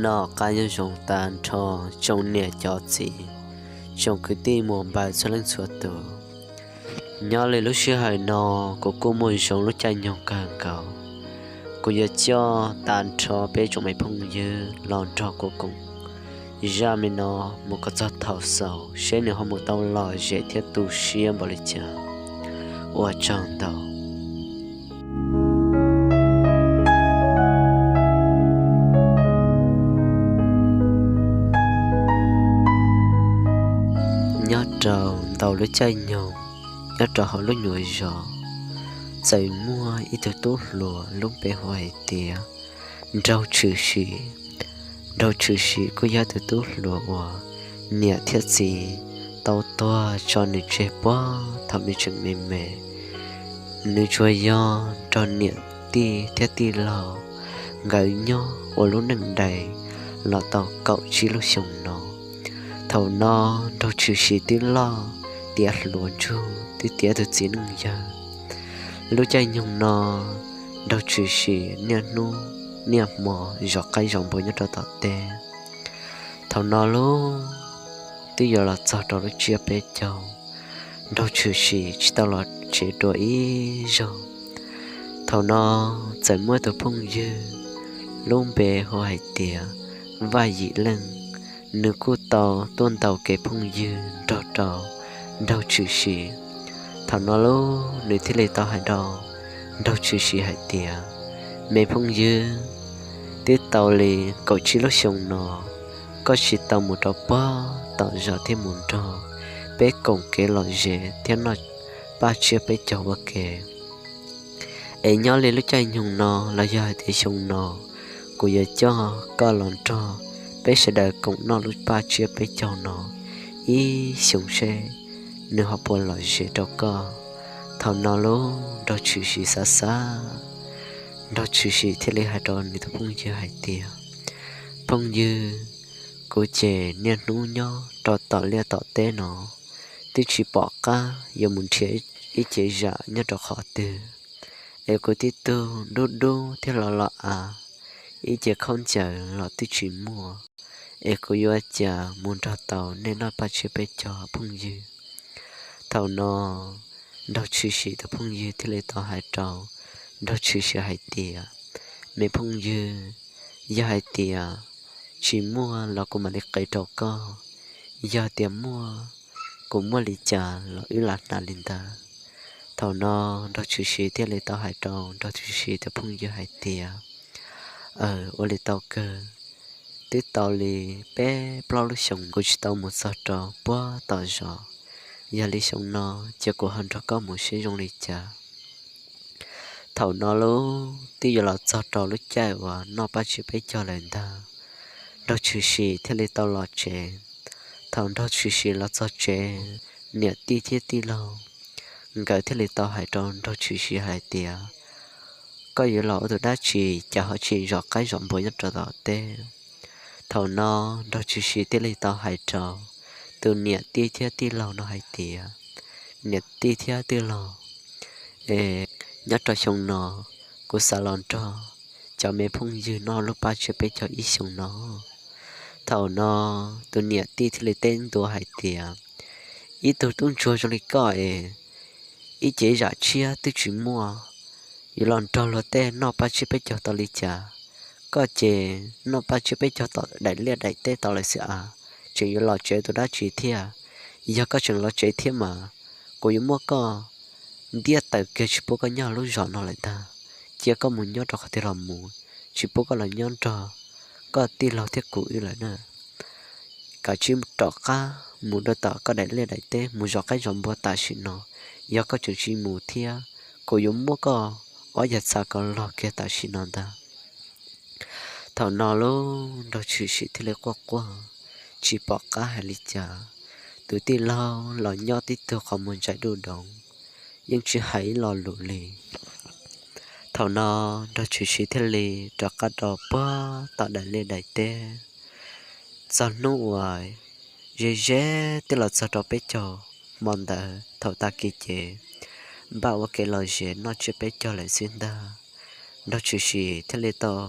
Noj qab nyob zoo tag nrho tsoom niam cov txiv, tsoom kwv tij muam npawg txhua leej txhua tus. Nyob li lub sij hawm no, kuv kuj muaj zoo lub caij nyoog kawg nkaus. Kuv yuav coj tag nrho peb tsoom me phooj ywg los nrog kuv koom zaj me no mus kom txog thaum xaus seb nws ho mus tau lom zem thiab tu siab npaum li cas. Ua tsaug ntau. Nyob rau ntau lub caij nyoog, nyob rau hauv lub nyuam zos, txawm muaj ib tug tub hluas lub npe hu hais tias Nraug Tshwm Sim. Nraug Tshwm Sim kuj yog tus tub hluas uas niam thiab txiv tau tuag tso nws tseg puag thaum nws tseem me me. Nws tsuas yog nrog niam tij thiab tij laug nkawd nyob ua lub neej dais los tau kaum tsib lub xyoo no. Thaum no Nraug Tshwm Sim twb loj tiav hluas ntsug, twb tiav tus txiv neej yawg. Lub caij nyoog no Nraug Tshwm Sim niaj hnub niaj hmo zov qaib zov npua nyob rau tom teb. Thaum no lub twb yuav los txog rau lub tsiab peb caug, Nraug Tshwm Sim tsis tau los tsev dua ib zaug. Thaum no txawm muaj tus phooj ywg lub npe hu hais tias Vaj Yim Leej, nws kuj tau tuaj ntaus kev phooj ywg nrog rau Nraug Tshwm Sim. Thaum no lub nws thiaj li tau hais rau Nraug Tshwm Sim hais tias, Me phooj ywg, twb tau li kaum tsib lub xyoo no koj tsis tau mus rau puag tom zos thiab mus nrog peb koom kev lom zem thiab noj paj tsiab peb caug ua ke. Es nyob li lub caij nyoog no los yog hais tias xyoo no, kuv yuav coj koj los nrog peb sawv daws koom noj lub paj tsiab peb caug no ib xyoos seb nws ho puas lom zem rau koj. Thaum no lub Nraug Tshwm Sim xav xav, Nraug Tshwm Sim thiaj li hais rau nws tus phooj ywg hais tias, Phooj ywg, kuv ces niaj hnub nyob rau tom liaj tom teb no, twb tsis pom qab yuav mus nrhiav ib cev zam nyob rau qhov twg, es kuv tib tug dub dub thiab los los av, ib cev khaub ncaws los twb tsis muaj, es kuv yuav cas mus nrog tau nej noj paj tsiab peb caug phooj ywg? Thaum no Nraug Tshwm Sim tus phooj ywg thiaj li tau hais rau Nraug Tshwm Sim hais tias, Me phooj ywg, yog hais tias tsis muaj los kuv mam li qhia rau koj, yog tias muaj, kuv muaj li cas los wb lam hnav li ntawd. Thaum no Nraug Tshwm Sim thiaj li tau hais rau Nraug Tshwm Sim tus phooj ywg hais tias, Aw, ua li tau kawg, twb tau li peb plaub lub xyoos kuv tsis tau mus txog rau puag tom zos, yog li xyoo no ces kuv ho nrog koj mus seb zoo li cas. Thaum no lub twb yuav los txog rau lub caij uas noj paj tsiab peb caug lawm ntag, Nraug Tshwm Sim thiaj li tau los tsev. Thaum Nraug Tshwm Sim los txog tsev, niam tij thiab tij laug nkawd thiaj li tau hais rau Nraug Tshwm Sim hais tias, Koj yuav los ua tus dab tsi cas ho tsis zov qaib zov npua nyob rau tom teb? Thaum no Nraug Tshwm Sim thiaj li tau hais rau tus niam tij thiab tij laug no hais tias, Niam tij thiab tij laug, es nyob rau xyoo no kuv xav los nrog cov me phooj ywg noj lub paj tsiab peb caug ib xyoos no. Thaum no tus niam tij thiaj li teb ntua hais tias, Ib tug tub ntsuag zoo li koj es ib cev zam tshiab twb tsis muaj, yuav los nrog luag tej noj paj tsiab peb caug tau li cas? Koj ces noj paj tsiab peb caug tom daim liaj daim teb tau lawm xwb as, tseem yuav los tsev tus dab tsi thiab? Yog koj tseem los tsev thiab mas kuv yuav muab koj ntiab tawm kiag tsis pub koj nyob lub zos no lawm ntag. Cia koj mus nyob rau qhov twg los mus, tsis pub koj los nyob nrog koj tij laug thiab kuv wb lawm na. Kav tsij rov qab mus rau tom koj daim liaj daim teb mus zov qaib zov npua tam sim no. Yog koj tseem tsis mus thiab, kuv yuav muab koj ob yag txha ko log kiag tam sim no ntag. Thaum no lub Nraug Tshwm Sim thiaj li quaj quaj, tsis pom qab hais li cas. Tus tij laug los nyob tib tug qhov muag ntsaim duj doov, yeej tsis hais ib lo lus li. Thaum no Nraug Tshwm Sim thiaj li rov qab rau puag tom daim liaj daim teb. Txog hnub uas ze ze twb los txog rau peb caug hmo ntawd thaum tag kis ces npaj ua kev lom zem noj tsiab peb caug lawm xwb ntag. Nraug Tshwm Sim thiaj li tau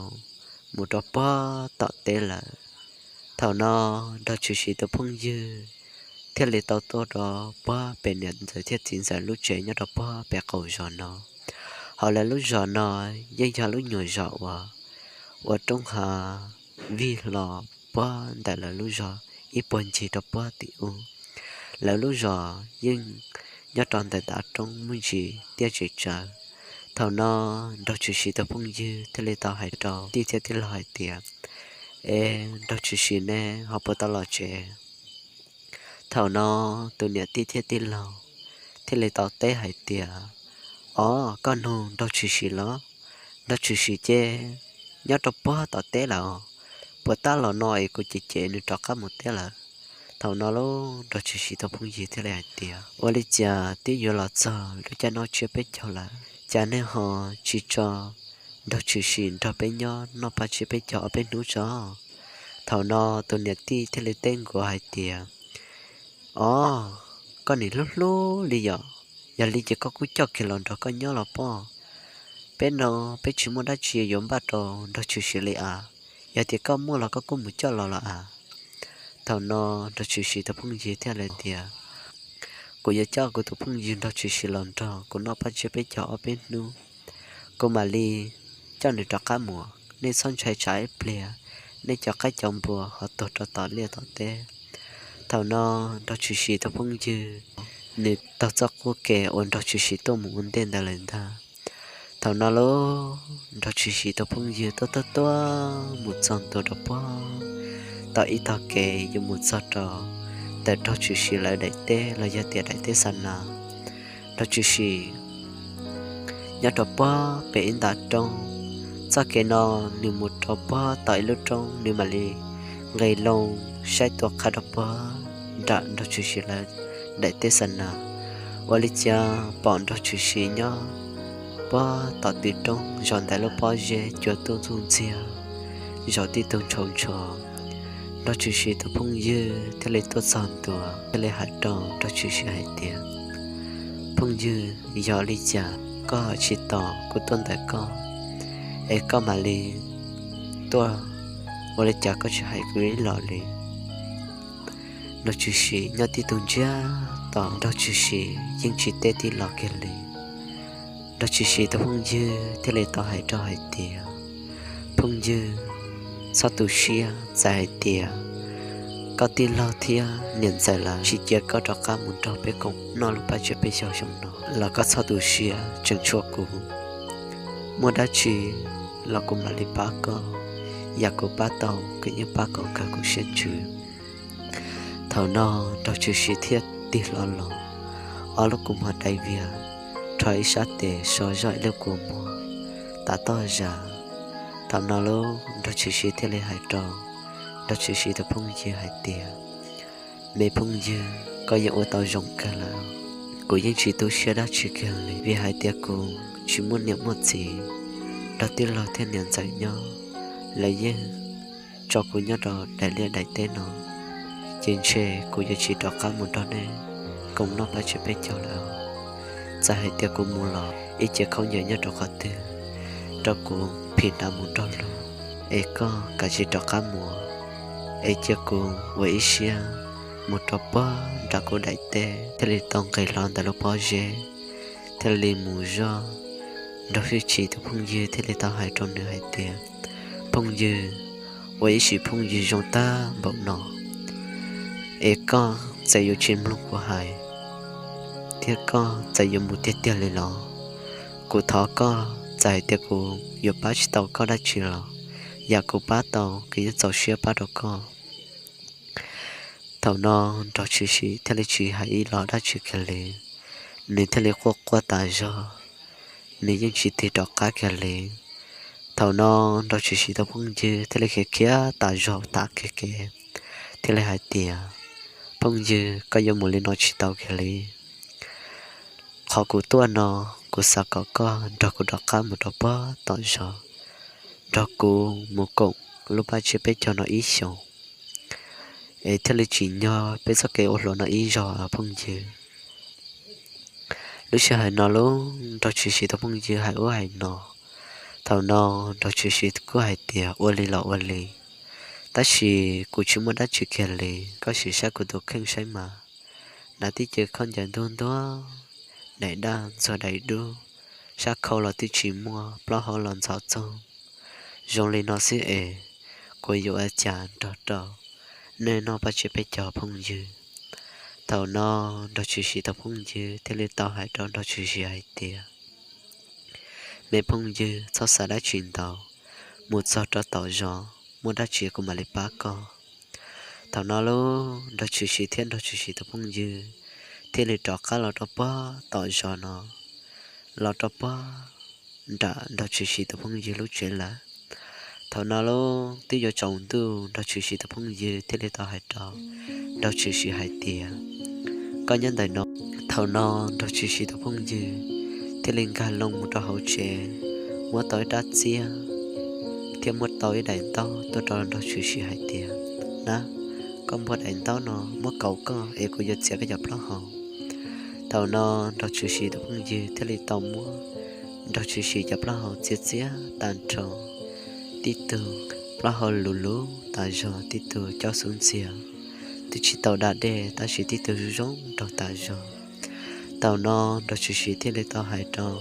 mus rau puag tom teb lawm. Thaum no nraug tshwm sim tus phooj ywg thiaj li tau tuaj rau puag pem niam ntxawm thiab txiv ntxawm lub tsev nyob rau puag pem qaum zos no. Hauv lawv lub zos no yeej yog lub nyuam zos uas ua roob hav vij hlo puag ntawm lawv lub zos ib puag ncig rau puag tim ub. Lawv lub zos yeej nyob rau ntawm ntav roob muaj ntsis tiaj tsev tsawv. Thaum no nraug tshwm sim tus phooj ywg thiaj li tau hais rau tij thiab tij laug hais tias, Es nraug tshwm sim ne ho puas tau los tsev? Thaum no tus niam tij thiab tij laug thiaj li tau teb hais tias, Os, koj nug nraug tshwm sim los? Nraug tshwm sim ces nyob rau puag tom teb lawm os. Puas tab los no es kuv cem cem nws rov qab mus teb lawm. Thaum no lub nraug tshwm sim tus phooj ywg thiaj li hais tias, Ua li cas twb yuav los txog lub caij noj tsiab peb caug lawm, cas nej ho tsis tso nraug tshwm sim nrog peb nyob noj paj tsiab peb caug ob peb hnub tso? Thaum no tus niam tij thiaj li teb nkuav hais tias, Os, koj nim hlub hlub li yom, yog li ces koj kuj coj kiag los nrog koj nyob los pob. Peb no peb tsis muaj dab tsi yuav npaj rau nraug tshwm sim li as. Yog tias koj muaj los koj kuj mus coj los los as. Thaum no nraug tshwm sim tus phooj ywg thiaj li tias, Kuv yuav coj kuv tus phooj ywg nraug tshwm sim los nrog kuv noj paj tsiab peb caug ob peb hnub, kuv mam li coj nws rov qab mus. Nej txhob ntshai tsam ib pliag nej cov qaib cov npua ho tuag rau tom liaj tom teb. Thaum no nraug tshwm sim tus phooj ywg nws taug txoj qub ke uas nraug tshwm sim tuaj mus ua ntej ntawd lawm ntag. Thaum no lub nraug tshwm sim tus phooj ywg tuaj tuaj tuaj mus txog ntua rau puag tom ib tog kev yuav mus txog rau ntawm nraug tshwm sim lawv daim teb los yog tias daim teb xa nas. Nraug tshwm sim nyob rau puag pem ib ntav roob. Txoj kev no nws mus rau puag tom ib lub roob, nws mam li nqis loo saib tua qha rau puag nram nraug tshwm sim lawv daim teb xa nas. Ua li cas pom nraug tshwm sim nyob puag tom tw roob zos ntawm lub pob zeb cua tuaj ntxuj ntxiag, zos tib tug ntshau ntshau. Nraug tshwm sim tus phooj ywg thiaj li tuaj txog ntua thiaj li hais rau nraug tshwm sim hais tias, Phooj ywg, yog li cas koj tsis tos kuv tuaj ntawm koj, es koj mam li tuaj? Ua li cas koj tsis hais kuv ib los li? Nraug tshwm sim nyob tib tug ntsiag to, nraug tshwm sim yeej tsis teb tib los kiag li. Nraug tshwm sim tus phooj ywg thiaj li tau hais rau hais tias, Phooj ywg, txhob tu siab, txawm hais tias koj tij laug thiab niam ntxawm lawv tsis cia koj rov qab mus nrog peb koom noj lub paj tsiab peb caug xyoo no los koj txhob tu siab, tseem tshuav kuv. Muaj dab tsi los kuv mam li pab koj, yam kuv pab tau kuv yeej pab kom kawg kuv siab ntsws. Thaum no nraug tshwm sim thiaj tig hlo los, ob lub kua muag dai vias, rho ib sab tes so zoj ib lub kua muag, tav toj zam. Thaum no lub nraug tshwm sim thiaj li hais rau nraug tshwm sim tus phooj ywg hais tias, Me phooj ywg, koj yeej ua tau zoo kawg lawm. Kuv yeej tsis tu siab dab tsi kiag li, vim hais tias kuv tsis muaj niam muaj txiv nrog tij laug thiab niam ntxawm nyob, lawv yeej tso kuv nyob rau daim liaj daim teb no, ces ntshe kuv yuav tsis rov qab mus nrog nej koom noj paj tsiab peb caug lawm. Txawm hais tias kuv mus los ib ce khaub ncaws nyob rau qhov twg, rau kuv phim hnav mus nrog luag, es koj kav tsij rov qab mus, es cia kuv ua ib siab mus rau puag nram kuv daim teb. Thiaj li tau nqis hlo ntawm lub pob zeb, thiaj li mus zoj. Nraug tshwm sim tus phooj ywg thiaj li tau hais rau nws hais tias, Phooj ywg, ua ib sim phooj ywg zoo tag npaum no, es koj txawm yuav tsis mloog kuv hais, thiab koj txawm yuav mus tiag tiag li los, kuv thov koj, txawm hais tias kuv yuav pab tsis tau koj dab tsi los, yam kuv pab tau kuv yeej txaus siab pab rau koj. Thaum no nraug tshwm sim thiaj li tsis hais ib los dab tsi kiag li, nws thiaj li quaj quaj tas zog, nws yeej tsis tig rov qab kiag li. Thaum no nraug tshwm sim tus phooj ywg thiaj li khiav khiav tas zog tav kiag kev, thiaj li hais tias, Phooj ywg, koj yuav mus li no tsis tau kiag li. Qhov kuv tuaj no, kuv xav kom koj nrog kuv rov qab mus rau puag tom zos, nrog kuv mus koom lub paj tsiab peb caug no ib xyoos, es thiaj li tsim nyog peb txoj kev ua hluas no ib zaug phooj ywg. Lub sij hawm no lub nraug tshwm sim tus phooj ywg hais ub hais no, Thaum no nraug tshwm sim kuj hais tias, Ua li los ua li, tab sis kuv tsis muaj dab tsi kiag li, koj sim saib kuv tus kheej saib mas, hnav tib ce khaub ncaws ntuag ntuag, daim daj ntxuag daim dub, sab khau los twb tsis muaj, plaub hau los ntxhov txoog. Zoo li no xwb es kuv yuav ua cas nrog rau nej noj paj tsiab peb cov phooj ywg? Thaum no nraug tshwm sim tus phooj ywg thiaj li tau hais rau nraug tshwm sim hais tias, Me phooj ywg, txhob xav dab tsi ntau, mus txog rau tom zos muaj dab tsi kuv mam li pab koj. Thaum no lub nraug tshwm sim thiab nraug tshwm sim tus phooj ywg thiaj li rov qab los rau puag tom zos no, los rau puag nram nraug tshwm sim tus phooj ywg lub tsev lawm. Thaum no lub twb yuav tsaus ntuj, nraug tshwm sim tus phooj ywg thiaj li tau hais rau nraug tshwm sim hais tias, Koj nyob ntawm no. Thaum no nraug tshwm sim tus phooj ywg thiaj li nkag loo mus rau hauv tsev, muab tau ib rab txiab thiab muab tau ib daim ntaub tuaj rau nraug tshwm sim hais tias, Nab, koj npuaj daim ntaub no muab kaus koj es kuv yuav txiav koj cov plaub hau. Thaum no nraug tshwm sim tus phooj ywg thiaj li tau muab nraug tshwm sim cov plaub hau txiav txiav tag nrho, tib tug plaub hau luv luv tas zog, tib tug caub xub ntxiag, twb tsis tau da dej tab sis tib tug zoo zoo nraug tas zog. Thaum no nraug tshwm sim thiaj li tau hais rau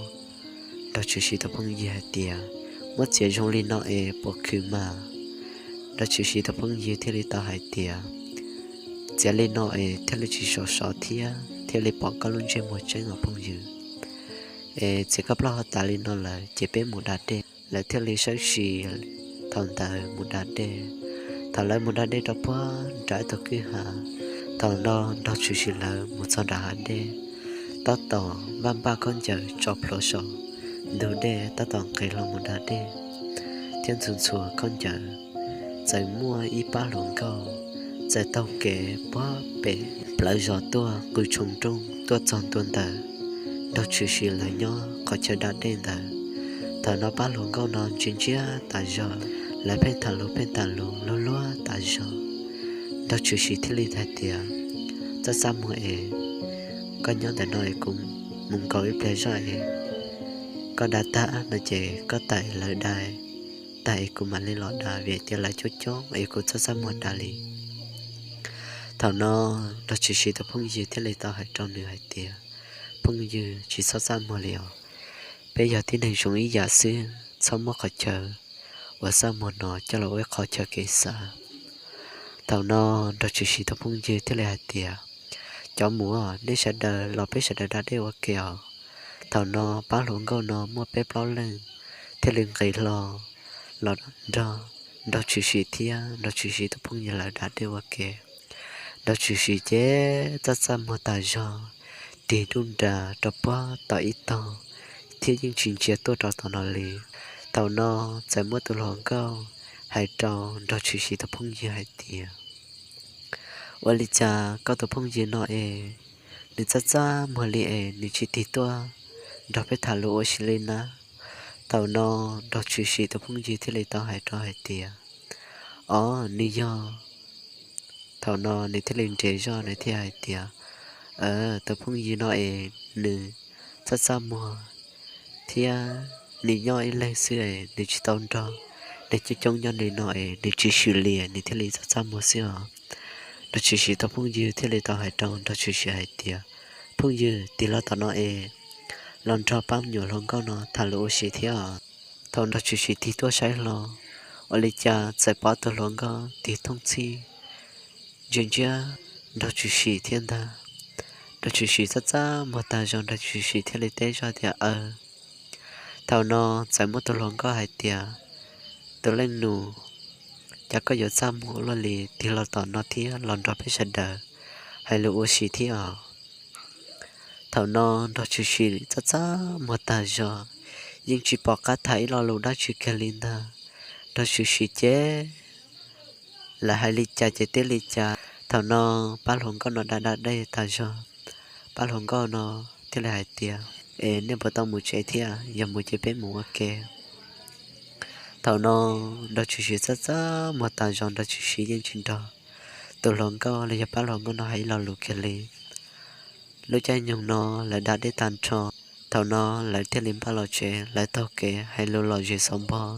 nraug tshwm sim tus phooj ywg hais tias, Muab txiav zoo li no es puas khwv mas? Nraug tshwm sim tus phooj ywg thiaj li tau hais tias, Txiav li no es thiaj li tsis sov sov thiab thiaj li pom koj lub ntsej muag tseeb os phooj ywg. Es txiav koj plaub hau tas li no lawm ces peb mus da dej. Lawv thiaj li sawb sis thaum ntawd mus da dej. Thaum lawv mus da dej rau puag nram ib tug kwj ha, thaum no nraug tshwm sim lawv mus txog nram hav dej, tab tom npaj npaj khaub ncaws tso plhuav saum ntug dej tab tom nqis hlo mus da dej thiab ntxhua ntxhua khaub ncaws, txawm muaj ib pab hluas nkauj txawm taug kev puag pem plawv zos tuaj qw tshoo rooj tuaj txog ntua ntawm nraug tshwm sim lawv nyob qhov chaw da dej ntawd. Thaum no pab hluas nkauj no ntsia ntsia tas zog, lawv pheej tham lus pheej tham lus luag luag tas zog. Nraug tshwm sim thiaj li hais tias, Txaj txaj muag es koj nyob ntawm no es kuv mus nkaum ib pliag zoj es koj da tag no ces koj tawm lawv da tag es kuv mam li los da vim tias lawv coob coob es kuv txaj txaj muag da li. Thaum no nraug tshwm sim tus phooj ywg thiaj li tau hais rau nws hais tias, Phooj ywg, tsis txhob txaj muag li os. Peb yog tib neeg zoo ib yam xwb, txhob muab qhov chaw uas txaj muag no coj los ua ib qhov chaw kev xav. Thaum no nraug tshwm sim tus phooj ywg thiaj li hais tias, Cov muam, nej sawv daws los peb sawv daws da dej ua ke os. Thaum no pab hluas nkauj no muaj peb plaub leej thiaj li nqis hlo los nrog nraug tshwm sim thiab nraug tshwm sim tus phooj ywg lawv da dej ua ke. Nraug tshwm sim ces txaj txaj muag tas zog, tig nruj nras rau puag tom ib tog thiab yeej tsis ntsia tuaj rau tom no li. Thaum no txawm muaj tus hluas nkauj hais rau nraug tshwm sim tus phooj ywg hais tias, Ua li cas koj tus phooj ywg no es nws txaj txaj muag li es nws tsis tig tuaj nrog peb tham lus ua si li na? Thaum no nraug tshwm sim tus phooj ywg thiaj li tau hais rau hais tias, Os, nws yog Thaum no nws thiaj li nres zoj, nws thiaj hais tias, Tus phooj ywg no es nws txaj txaj muag thiab nws nyob ib leeg xwb es nws tsis tau nrog neeg coob coob nyob li no es nws tsis swm li, nws thiaj li txaj txaj muag xwb os. Nraug tshwm sim tus phooj ywg thiaj li tau hais rau nraug tshwm sim hais tias, Phooj ywg, tig los tom no es los nrog pab me nyuam hluas nkauj no tham lus ua si thiab os. Thaum nraug tshwm sim tig tuaj saib hlo, ua li cas txawm pom tus hluas nkauj tig thooj txhij ntsia ntsia nraug tshwm sim thiab ntag. Nraug tshwm sim txaj txaj muag tag zog, nraug tshwm sim thiaj li teb zog tias, Aw. Thaum no txawm muaj tus hluas nkauj hais tias, Tus leej nus, cas koj yuav txaj muag ua luaj li, tig los tom no thiab los nrog peb sawv daws hais lus ua si thiab os? Thaum no nraug tshwm sim txaj txaj muag tag zog, yeej tsis pom qab tham ib lo lus dab tsi kiag li ntag. Nraug tshwm sim ces lawv hais li cas ces teb li cas. Thaum no pab hluas nkauj no da da dej tag zog, pab hluas nkauj no thiaj li hais tias, Es nej puas tau mus tsev thiab? Yog mus ces peb mus ua ke. Thaum no nraug tshwm sim txaj txaj muag tag zog, nraug tshwm sim yeej tsis nrog tus hluas nkauj los yog pab hluas nkauj no hais ib lo lus kiag li. Lub caij nyoog no lawv da dej tag nrho, Thaum no lawv thiaj li npaj los tsev, lawv taug kev hais lus lom zem xov npog.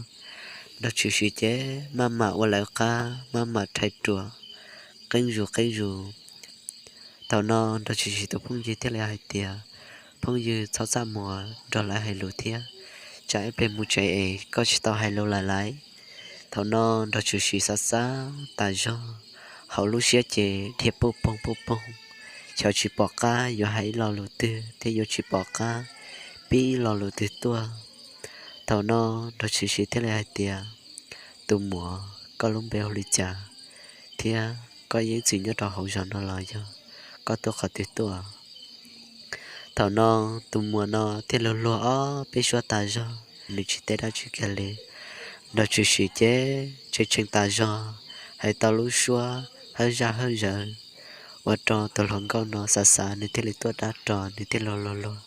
Nraug Tshwm Sim ces maj mam ua lawv qab, maj mam rhais ruam, qeeb zus qeeb zus. Thaum no Nraug Tshwm Sim tus phooj ywg thiaj li hais tias, Phooj ywg, txhob txaj muag nrog lawv hais lus thiab, tsam ib pliag mus tsev es koj tsis tau hais lus lawm lauj. Thaum no Nraug Tshwm Sim xav xav tas zog, hauv lub siab ces dhia puj poog puj poog, xyov tsis pom qab yuav hais ib lo lus twg thiab yuav tsis pom qab pib ib lo lus twg tuaj. Thaum no Nraug Tshwm Sim thiaj li hais tias, Tus muam, koj lub npe hu li cas thiab koj yeej txwm nyob rau hauv zos no los yog koj tuaj qhov twg tuaj? Thaum no tus muam no thiaj luag luag ob peb suab tas zog, nws tsis teb dab tsi kiag li. Nraug Tshwm Sim ces tshee tshee tas zog, hais tau lub suab hawb zaj hawb zawv, ua rau tus hluas nkauj no xav xav, nws thiaj li tuaj dab ros, nws thiaj luag luag luag,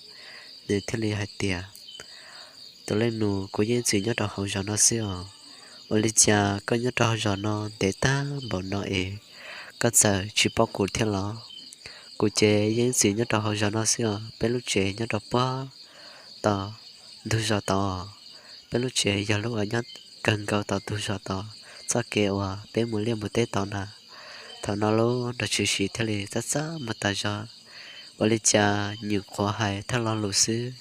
nws thiaj li hais tias, Tus leej nus, kuv yeej txwm nyob rau hauv zos no xwb os. Ua li cas koj nyob rau hauv zos no ntev tag npaum no es koj txawm tsis paub kuv thiab los? Kuv ces yeej txwm nyob rau hauv zos no xwb os, peb lub tsev nyob rau puag tom ntug zos tod. Peb lub tsev yog lub uas nyob kawg nkaus tom ntug zos tod, txoj kev uas peb mus liaj mus teb tod na. Thaum no lub Nraug Tshwm Sim thiaj li txaj txaj muag tas zog, ua li cas nyuam qhuav hais thawj lo lus xwb,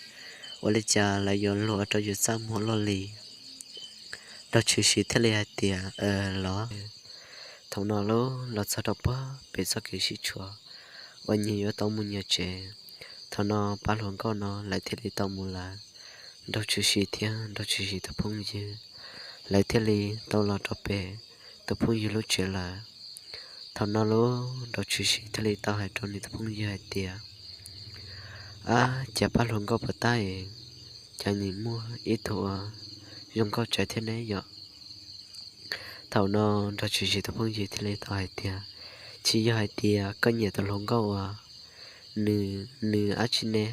ua li cas lawv yuav luag ua rau yus txaj muag luaj li. Nraug Tshwm Sim thiaj li hais tias, Los. Thaum no lub los txog rau puag pem txoj kev sib tshuam uas nyias yuav tau mus nyias tsev. Thaum no pab hluas nkauj no lawv thiaj li tau mus lawm. Nraug Tshwm Sim thiab Nraug Tshwm Sim tus phooj ywg lawv thiaj li tau los rau pem tus phooj ywg lub tsev lawm. Thaum no lub Nraug Tshwm Sim thiaj li tau hais rau nws tus phooj ywg hais tias, Ab, cas pab hluas nkauj puas tab es cas nim muaj ib tug uas zoo nkauj tsawv thiab ne yom? Thaum no Nraug Tshwm Sim tus phooj ywg thiaj li tau hais tias, Tsis yog hais tias koj nyiam tus hluas nkauj uas nws, nws ab tsi ne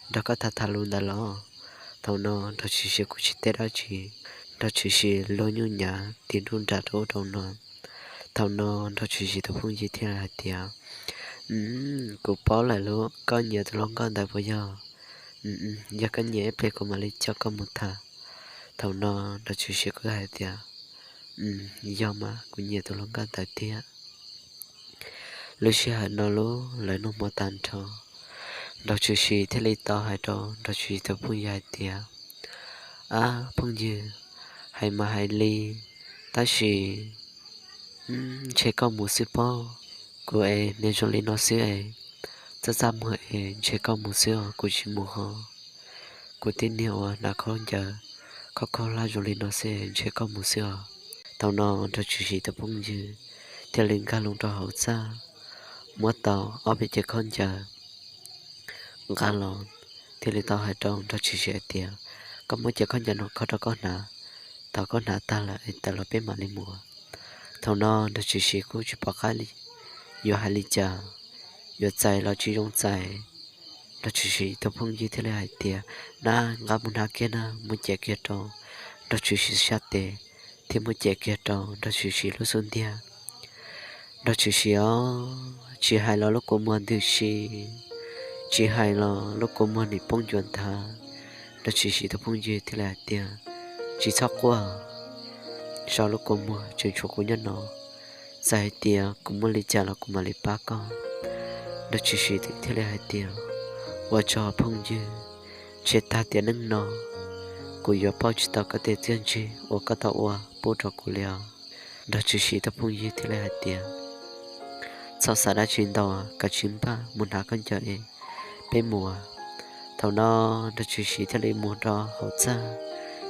nrog koj tham tham lus ntawd los? Thaum no Nraug Tshwm Sim kuj tsis teb dab tsi, Nraug Tshwm Sim luag nyuj nyav tis nruj nram rau ub rau no. Thaum no Nraug Tshwm Sim tus phooj ywg thiaj hais tias, Kuv paub lawm lauj, koj nyiam tus hluas nkauj ntawd puas yog? Yog koj nyiam ib pliag kuv mam li coj koj mus tham. Thaum no Nraug Tshwm Sim kuj hais tias, Yog mas, kuv nyiam tus hluas nkauj ntawd tiag. Lub sij hawm no lub lawv noj hmo tag nrho, Nraug Tshwm Sim thiaj li tau hais rau Nraug Tshwm Sim tus phooj ywg hais tias, Ab phooj ywg, hais mas hais li, tab sis ntshe koj mus xwb pob. Kuv es niag zoo li no xwb es, txaj txaj muag es ntshe koj mus xwb os, kuv tsis mus ho. Kuv tib niag uas hnav khaub ncaws khaub khaub hlab zoo li no xwb es ntshe koj mus xwb os. Thaum no Nraug Tshwm Sim tus phooj ywg thiaj li nkag loo rau hauv txaj, muab tau ob peb cev khaub ncaws nqa los, thiaj li tau hais rau Nraug Tshwm Sim hais tias, Koj muab cev khaub ncaws no kho rau koj hnav, thaum koj hnav tag lawm es tawm los peb mam li mus. Thaum no Nraug Tshwm Sim kuj tsis pom qab yuav hais li cas, yuav txais los tsis zoo txais. Nraug Tshwm Sim tus phooj ywg thiaj li hais tias, Nab, nqa mus hnav kiag na, muab cev kiag rau Nraug Tshwm Sim sab tes, thiab muab cev kiag rau Nraug Tshwm Sim lub xub ntiag. Nraug Tshwm Sim os, tsis hais los lub kua muag ntws si, tsis hais los lub kua muag nim poob ncua nthav. Nraug Tshwm Sim tus phooj ywg thiaj li hais tias, Tsis txhob quaj, so lub kua muag, tseem tshuav kuv nyob no, txawm hais tias kuv muaj li cas los kuv mam li pab koj. Nraug Tshwm Sim thiaj li hais tias, Ua tsaug phooj ywg, ntshe tag tiam neej no kuv yuav pauj tsis tau koj tej txiaj ntsig uas koj tau ua pub rau kuv li os. Nraug Tshwm Sim tus phooj ywg thiaj li hais tias, Txhob xav dab tsi ntau, kav tsij npaj mus hnav khaub ncaws es peb mus. Thaum no Nraug Tshwm Sim thiaj li mus rau hauv txaj,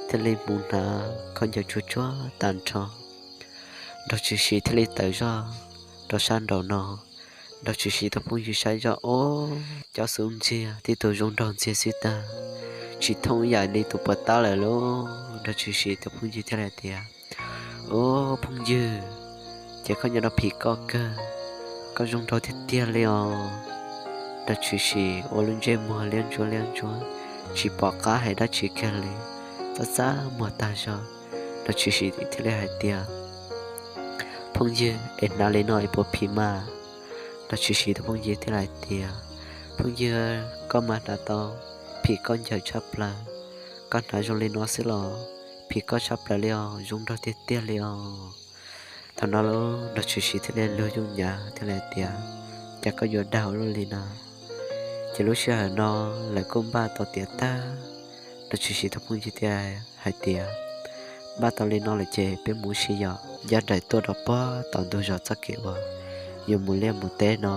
thiaj li mus hnav khaub ncaws tsuag tsuag tag nrho. Nraug Tshwm Sim thiaj li tawm zoj rau sab nraum no. Nraug Tshwm Sim tus phooj ywg saib zoj, ob, cov xub ntiag tib tug zoo nraug ntxiag xwb tag, tsis thooj ib yam li tus puas tab lawm lauj. Nraug Tshwm Sim tus phooj ywg thiaj li hais tias, Ob phooj ywg, ces koj nyob rau phim koj kawg, koj zoo nraug tiag tiag li os. Nraug Tshwm Sim ua lub ntsej muag liab ntsuab liab ntsuab, tsis pom qab hais dab tsi kiag li, txaj txaj muag tag zog. Nraug Tshwm Sim thiaj li hais tias, Phooj ywg, es hnav li no es puas phim mas? Nraug Tshwm Sim tus phooj ywg thiaj li hais tias, Phooj ywg, koj mas hnav tau phim koj ncaws tshaj plaws. Koj hnav zoo li no xwb los phim koj tshaj plaws li os, zoo nraug tiag tiag li os. Thaum no lub Nraug Tshwm Sim thiaj li lug yooj yim thiaj li hais tias, Cas koj yuav dag ua luaj li no? Ces lub sij hawm no lawv kuj npaj tau tiav tag. Nraug Tshwm Sim tus phooj ywg thiaj hais tias, Npaj tau li no lawm ces peb mus ua si yom. Ncaj nraim tuaj rau puag tom ntug zos txoj kev uas yuav mus liaj mus teb no.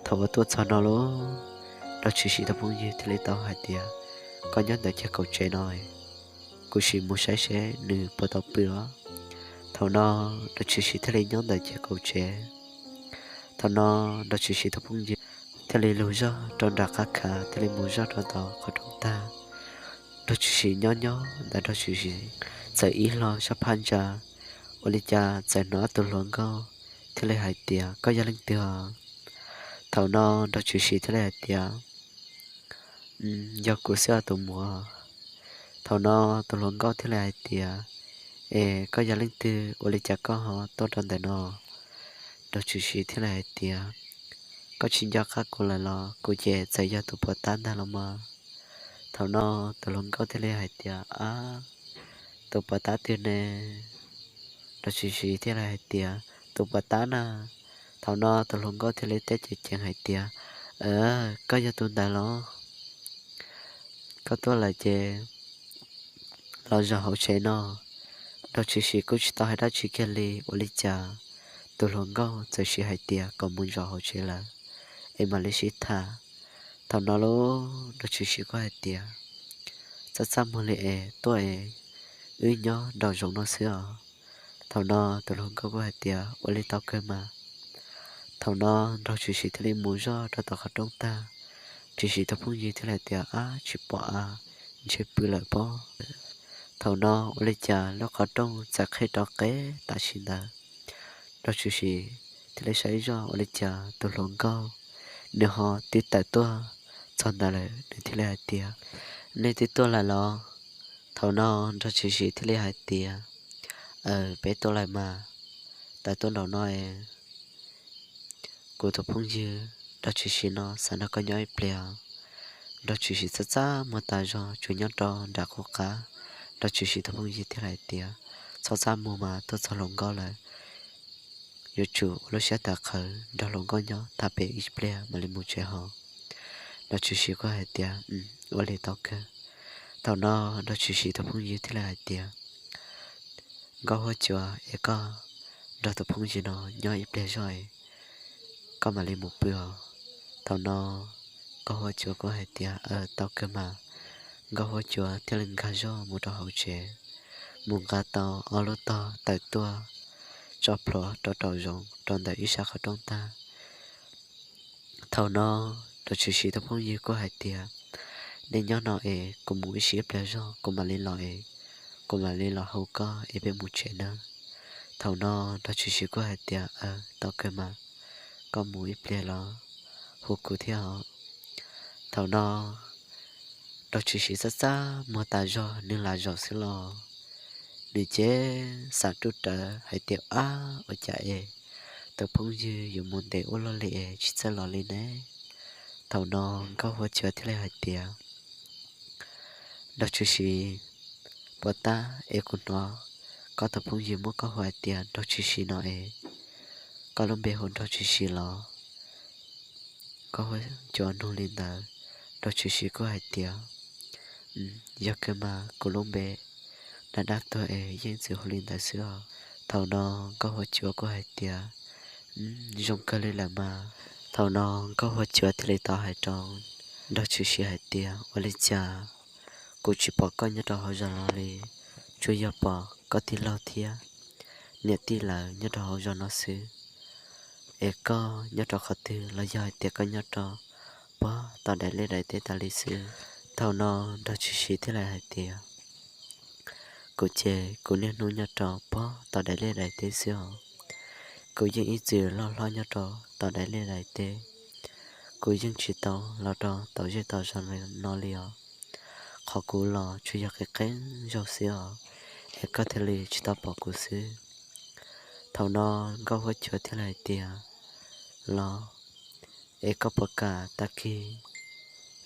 Thaum uas tuaj txog no lub Nraug Tshwm Sim tus phooj ywg thiaj li tau hais tias, Koj nyob ntawm chaw kaum tsev no, kuv sim mus saib seb nws puas tau pw os. Thaum no Nraug Tshwm Sim thiaj li nyob ntawm chaw kaum tsev. Thaum no Nraug Tshwm Sim tus phooj ywg thiaj li lug zog rau nram qab khav thiaj li mus zog rau tom qhov rooj tag. Nraug Tshwm Sim nyob nyob ntawd Nraug Tshwm Sim txawm ib hlo sab phab ntsa, ua li cas txawm hnov tus hluas nkauj thiaj li hais tias, Koj yog leej twg os? Thaum no Nraug Tshwm Sim thiaj li hais tias, Yog kuv xwb os tus muam. Thaum no tus hluas nkauj thiaj li hais tias, Es koj yog leej twg, ua li cas koj ho tuaj rau ntawm no? Nraug Tshwm Sim thiaj li hais tias, Koj tsis nco qab kuv lawm los? Kuv ces txawm yog tus puas tab ntag los mas. Thaum no tus hluas nkauj thiaj li hais tias, Ab, tus puas tab twg ne? Nraug Tshwm Sim thiaj li hais tias, Tus puas tab na. Thaum no tus hluas nkauj thiaj li teb ceev ceev hais tias, Koj yog tus ntawd los? Koj tuaj lawm ces los zaum hauv tsev no. Nraug Tshwm Sim kuj tsis tau hais dab tsi kiag li, ua li cas tus hluas nkauj txawm sim hais tias kom mus zaum hauv tsev lawm, es mam li sib tham. Thaum no lub Nraug Tshwm Sim kuj hais tias, Txaj txaj muag li es tuaj es wb nyob nraum zoov no xwb os. Thaum no tus hluas nkauj kuj hais tias, Ua li tau kawg mas. Thaum no Nraug Tshwm Sim thiaj li mus zog rau tom qhov rooj tag. Tshwm Sim tus phooj ywg thiaj li hais tias, Ab, tsis pom a, ntshe pw lawm pob. Thaum no ua li cas lub qhov rooj txawm qhib rov qeb tam sim ntawd. Nraug Tshwm Sim thiaj li saib zoj ua li cas tus hluas nkauj nws ho twb tawm tuaj txog ntawd lawm, nws thiaj li hais tias, Nej twb tuaj lawm los? Thaum no Nraug Tshwm Sim thiaj li hais tias, Aws, peb tuaj lawm mas, tawm tuaj nraum no es kuv tus phooj ywg Nraug Tshwm Sim no xav nrog koj nyob ib pliag. Nraug Tshwm Sim txaj txaj muag tas zog tsuas nyob rau nram qub qab. Nraug Tshwm Sim tus phooj ywg thiaj li hais tias, Txhob txaj muag mas, tuaj txog hluas nkauj lawm, yuav tsum ua lub siab tawv qhawv nrog hluas nkauj nyob tham pem ib pliag mam li mus tsev hos. Nraug Tshwm Sim kuj hais tias, Ua li tau kawg. Thaum no Nraug Tshwm Sim tus phooj ywg thiaj li hais tias, Nkauj Huab Cua, es koj nrog tus phooj ywg no nyob ib pliag zog, koj mam li mus pw os. Thaum no Nkauj Huab Cua kuj hais tias, Aws, tau kawg mas. Nkauj Huab Cua thiaj li nkag zog mus rau hauv tsev, mus nqa tau ob lub tog tawm tuaj tso plhuav rau nraum zoov rau ntawm ib sab qhov rooj tag. Thaum no Nraug Tshwm Sim tus phooj ywg kuj hais tias, Nej nyob no es kuv mus ib sij ib pliag zog kuv mam li los es kuv mam li los hu koj es peb mus tsev nawb. Thaum no Nraug Tshwm Sim kuj hais tias, Aws, tau kawg mas, koj mus ib pliag los hu kuv thiab os. Thaum no Nraug Tshwm Sim txaj txaj muag tas zog, nws lam zaum xwb los nws ces xav ruj rawv hais tias, Ab, ua cas es tus phooj ywg yuav mus ntev ua luaj li es tsis txawj los li ne? Thaum no Nkauj Huab Cua thiaj li hais tias, Nraug Tshwm Sim, puas tab es kuv hnov koj tus phooj ywg muab koj hu hais tias Nraug Tshwm Sim no es, koj lub npe hu Nraug Tshwm Sim los? Nkauj Huab Cua nug li ntawd, Nraug Tshwm Sim kuj hais tias, Yog kawg mas, kuv lub npe dab dab tuag es yeej txwm hu li ntawd xwb os. Thaum no Nkauj Huab Cua kuj hais tias, Zoo kawg li lawm mas. Thaum no Nkauj Huab Cua thiaj li tau hais rau Nraug Tshwm Sim hais tias, Ua li cas kuv tsis pom koj nyob rau hauv zos no li, tsuas yog pom koj tij laug thiab niam tij lawv nyob rau hauv zos no xwb. Es koj nyob rau qhov twg los yog hais tias koj nyob rau puag tom daim liaj daim teb tas li xwb? Thaum no Nraug Tshwm Sim thiaj li hais tias, Kuv ces kuv niaj hnub nyob rau puag tom daim liaj daim teb xwb os. Kuv yeej ib txwm loj hlob nyob rau tom daim liaj daim teb. Kuv yeej tsis tau los rau tom zej tom zos no li os. Qhov kuv los tsuas yog qeeb qeeb zaug xwb os, es koj thiaj li tsis tau pom kuv xwb. Thaum no Nkauj Huab Cua thiaj li hais tias, Los, es koj puas kam tag kis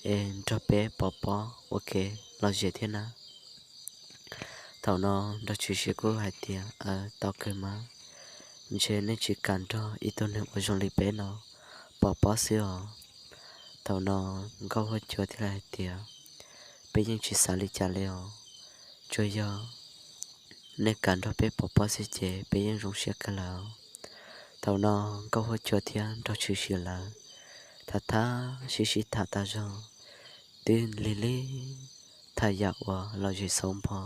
es nrog peb pov pob ua ke lom zem thiab na. Thaum no Nraug Tshwm Sim kuj hais tias, Aws, tau kawg mas, ntshe nej tsis kam nrog ib tug neeg uas zoo li peb no pov pob xwb os. Thaum no Nkauj Huab Cua thiaj li hais tias, Peb yeej tsis xav li cas li os, tsuas yog nej kam nrog peb pov pob xwb ces peb yeej zoo siab kawg lawm. Thaum no Nkauj Huab Cua thiab Nraug Tshwm Sim lawv tham tham sib sib tham tas zog, twb lig lig tham yam uas lom zem xauv npo,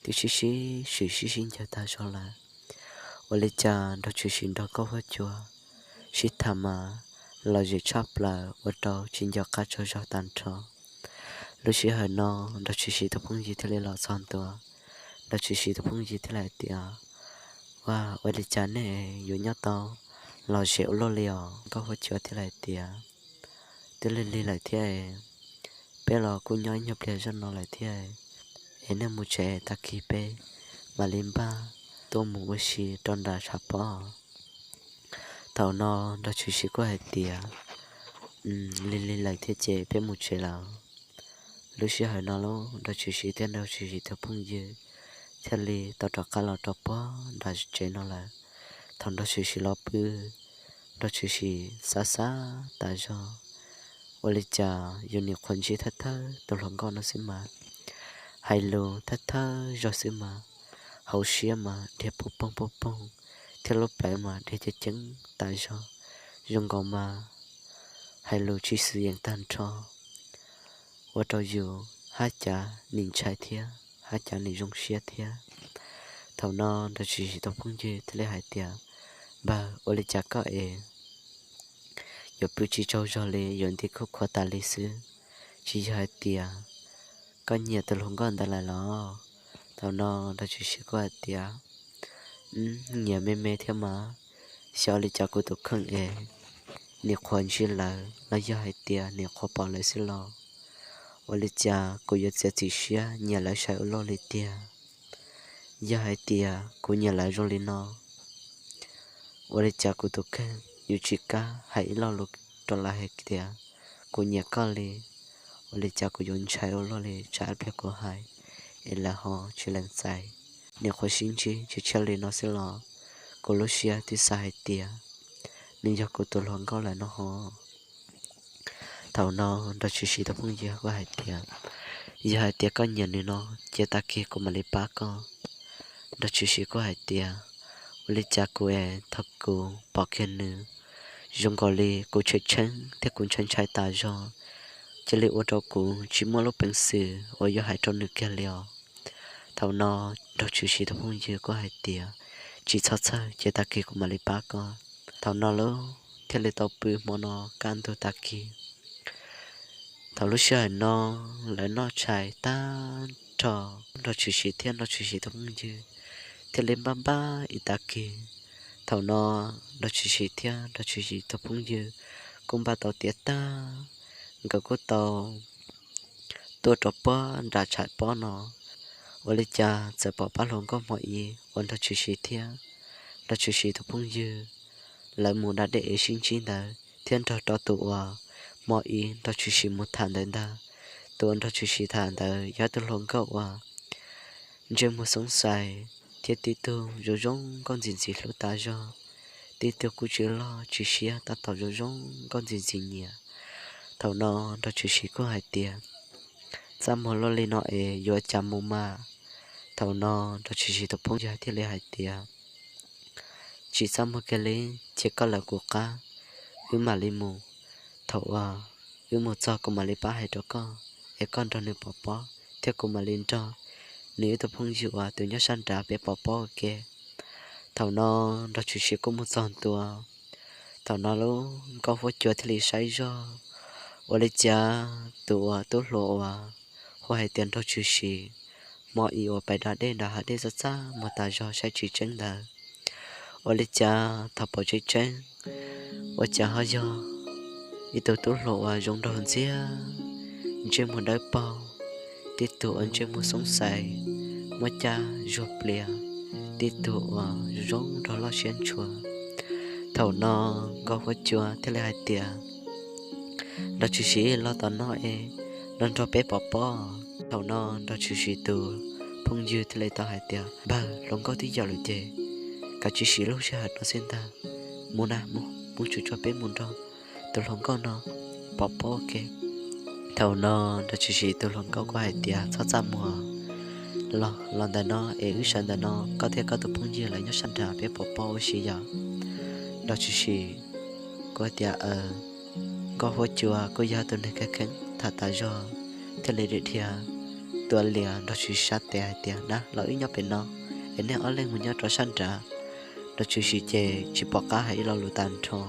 twb sib sib swm sib sib ncaws tas zog lawm. Ua li cas Nraug Tshwm Sim nrog Nkauj Huab Cua sib tham mas lom zem tshaj plaws ua rau tsis nco qab tsaug zog tag nrho. Lub sij hawm no Nraug Tshwm Sim tus phooj ywg thiaj li los txog ntua. Nraug Tshwm Sim tus phooj ywg thiaj li hais tias, Ua, ua li cas nej yuav nyob tau lom zem ua luaj li os? Nkauj Huab Cua thiaj li hais tias, Twb lig lig lawm thiab, peb los kuj nyob ib nyuag pliag zoj no lawm thiab, es nej mus tsev, tag kis peb mam li npaj tuaj mus ua si rau nram tshav pob. Thaum no Nraug Tshwm Sim kuj hais tias, Lig lig lawm thiab ces peb mus tsev lawm. Lub sij hawm no lauj, Nraug Tshwm Sim thiab Nraug Tshwm Sim tus phooj ywg thiaj li tau rov qab los rau puag nram tsev no lawm. Thaum Nraug Tshwm Sim los pw, Nraug Tshwm Sim xav xav tas zog, ua li cas yus nim qhuav ntsib thawj thawj tus hluas nkauj no xwb mas, hais lus thawj thawj zaug xwb mas, hauv siab mas dhia poob poob poob poob, thiab lub plawv mas dhia ceev ceev tas zog, zoo nkaus mas hais lus tsis xwm yees tag nrho, ua rau yus haj cav nim ntshai thiab haj cav nim zoo siab thiab. Thaum no Nraug Tshwm Sim tus phooj ywg thiaj li hais tias, Npawg, ua li cas koj es yuav pw tsis tsaug zog li, yuav nti khuj khuav tas li xwb? Tsis yog hais tias koj nyiam tus hluas nkauj ntawd lawm los? Thaum no Nraug Tshwm Sim kuj hais tias, Nyiam me me thiab mas, xyov ua li cas kuv tus kheej es nim qhuav ntsib lawv los yog hais tias nim qhuav pom lawv xwb los, ua li cas kuv yuav txiav txim siab nyiam lawv sai ua luaj li tiag. Yog hais tias kuv nyiam lawv zoo li no, ua li cas kuv tus kheej yuav tsis kam hais ib lo lus rau lawv hais tias kuv nyiam koj li? Ua li cas kuv yuav ntshai ua luaj li, tsam ib pliag kuv hais es lawv ho tsis lees txais, nim qhuav sib ntsib tshiab tshiab li no xwb los kuv lub siab twb xav hais tias nws yog kuv tus hluas nkauj lawm no ho. Thaum no Nraug Tshwm Sim tus phooj ywg kuj hais tias, Yog hais tias koj nyiam nws no, cia tag kis kuv mam li pab koj. Nraug Tshwm Sim kuj hais tias, Ua li cas kuv es thaum kuv pom kiag nws, zoo nkaus li kuv tshee tsheeb thiab kuv ntshai ntshai tas zog, cia li ua rau kuv tsis muaj lub peev xwm uas yuav hais rau nws kiag li os. Thaum no Nraug Tshwm Sim tus phooj ywg kuj hais tias, Tsis txhob txhawj, cia tag kis kuv mam li pab koj. Thaum no lawv thiaj li tau pw hmo no kaj ntug tag kis. Thaum lub sij hawm no lawv noj tshais tag nrho, Nraug Tshwm Sim thiab Nraug Tshwm Sim tus phooj ywg thiaj li npaj npaj ib tag kis. Thaum no Nraug Tshwm Sim thiab Nraug Tshwm Sim tus phooj ywg kuj npaj tau tiav tag, nkawd kuj tau tuaj rau puag nram tshav pob no. Ua li cas txawm pom pab hluas nkauj hmo ib uas Nraug Tshwm Sim thiab Nraug Tshwm Sim tus phooj ywg lawv mus da dej es sib ntsib ntawd thiab nrog rau tus uas hmo ib Nraug Tshwm Sim mus tham ntawd ntag. Tus uas Nraug Tshwm Sim tham ntawd yog tus hluas nkauj uas ntsej muag xoob xais thiab tib tug zoo zoo nkauj ntxim ntxim hlub tas zog, tib tug kuj tsis loj tsis siab tab tom zoo zoo nkauj ntxim ntxim nyiam. Thaum no Nraug Tshwm Sim kuj hais tias, Txaj muag luaj li no es yuav cas mus mas? Thaum no Nraug Tshwm Sim tus phooj ywg thiaj li hais tias, Tsis txaj muag kiag li, cia koj lawv kuv qab, wb mam li mus. Thaum uas wb mus txog kuv mam li pab hais rau koj, es koj nrog nws pov pob thiab kuv mam li nrog nws ib tug phooj ywg uas tus nyob sab nrad peb pov pob ua ke. Thaum no Nraug Tshwm Sim kuj mus txog ntua. Thaum no lub Nkauj Huab Cua thiaj li saib zog, ua li cas tus uas tub hluas uas hu hais tias Nraug Tshwm Sim, hmo ib uas pais da dej nram hav dej txaj txaj muag tas zog saib tsis tseeb ntawd, ua li cas thaum pom tseeb tseeb, ua cas ho yog ib tug tub hluas uas zoo nraug ntxiag, ntsej muag dawb paug, tib tug uas ntsej muag xoob xais, muaj caj zuag plias, tib tug uas zoo zoo nraug loj siab ntshua. Thaum no Nkauj Huab Cua thiaj li hais tias, Nraug Tshwm Sim los tom no es nrog nrog peb pov pob. Thaum no Nraug Tshwm Sim tus phooj ywg thiaj li tau hais tias, Npawg, hluas nkauj twb yaum lawm ces kav tsij siv lub sij hawm no xwb ntag. Mus na, mus, mus tsuag tsuag peb mus nrog tus hluas nkauj no pov pob ua ke. Thaum no Nraug Tshwm Sim tus hluas nkauj kuj hais tias, Txhob txaj muag, los los ntawm no es wb sawv ntawm no, koj thiab koj tus phooj ywg lawv nyob sab nrad peb pov pob ua si yom. Nraug Tshwm Sim kuj hais tias, Nkauj Huab Cua kuj yog tus neeg kheev kheev tham tas zog thiaj li dhia dhia tuav lias Nraug Tshwm Sim sab tes hais tias, Na, los wb nyob pem no es nej ob leeg mus nyob rau sab nrad. Nraug Tshwm Sim ces tsis pom qab hais ib lo lus tag nrho.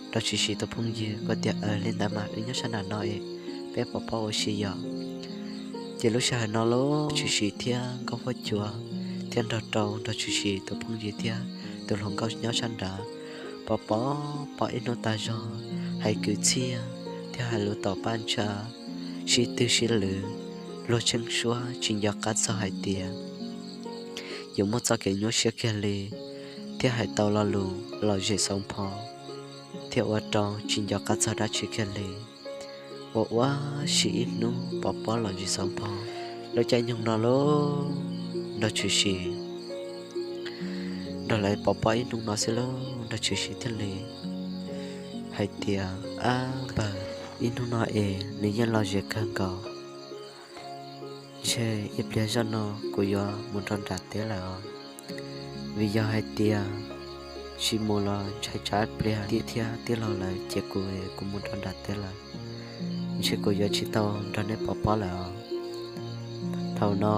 Nraug Tshwm Sim tus phooj ywg kuj tias, Aws, li ntawd mas wb nyob sab nram no es peb pov pob ua si yom. Ces lub sij hawm no los Tshwm Sim thiab Nkauj Huab Cua thiaj nrog rau Nraug Tshwm Sim tus phooj ywg thiab tus hluas nkauj nyob sab nrad pov pob, pov ib hnub tag zog, hais kwv txhiaj thiab hais lus tom paj ntsha, sib twg sib lwm, luag tsheej suab tsis nco qab txog hais tias yuav muaj txoj kev nyuaj siab kiag li, thiab hais tau lo lus lom zem xauv npho, thiab ua rau tsis nco qab txog dab tsi kiag li. Ua ua si ib hnub pov pob lom zem xauv npho. Lub caij nyoog no lauj, Nraug Tshwm Sim nrog lawv pov pob ib hnub no xwb lauj, Nraug Tshwm Sim thiaj li hais tias, Ab npawg, ib hnub no es nws yeej lom zem kawg nkaus. Ntshe ib pliag zoj no kuv yuav mus rau nram teb lawm os, vim yog hais tias tsis mus los ntshai tsam ib pliag tij thiab tij laug lawv ces kuv, kuv mus rau nram teb lawm, ntshe kuv yuav tsis tau nrog neb pov pob lawm os. Thaum no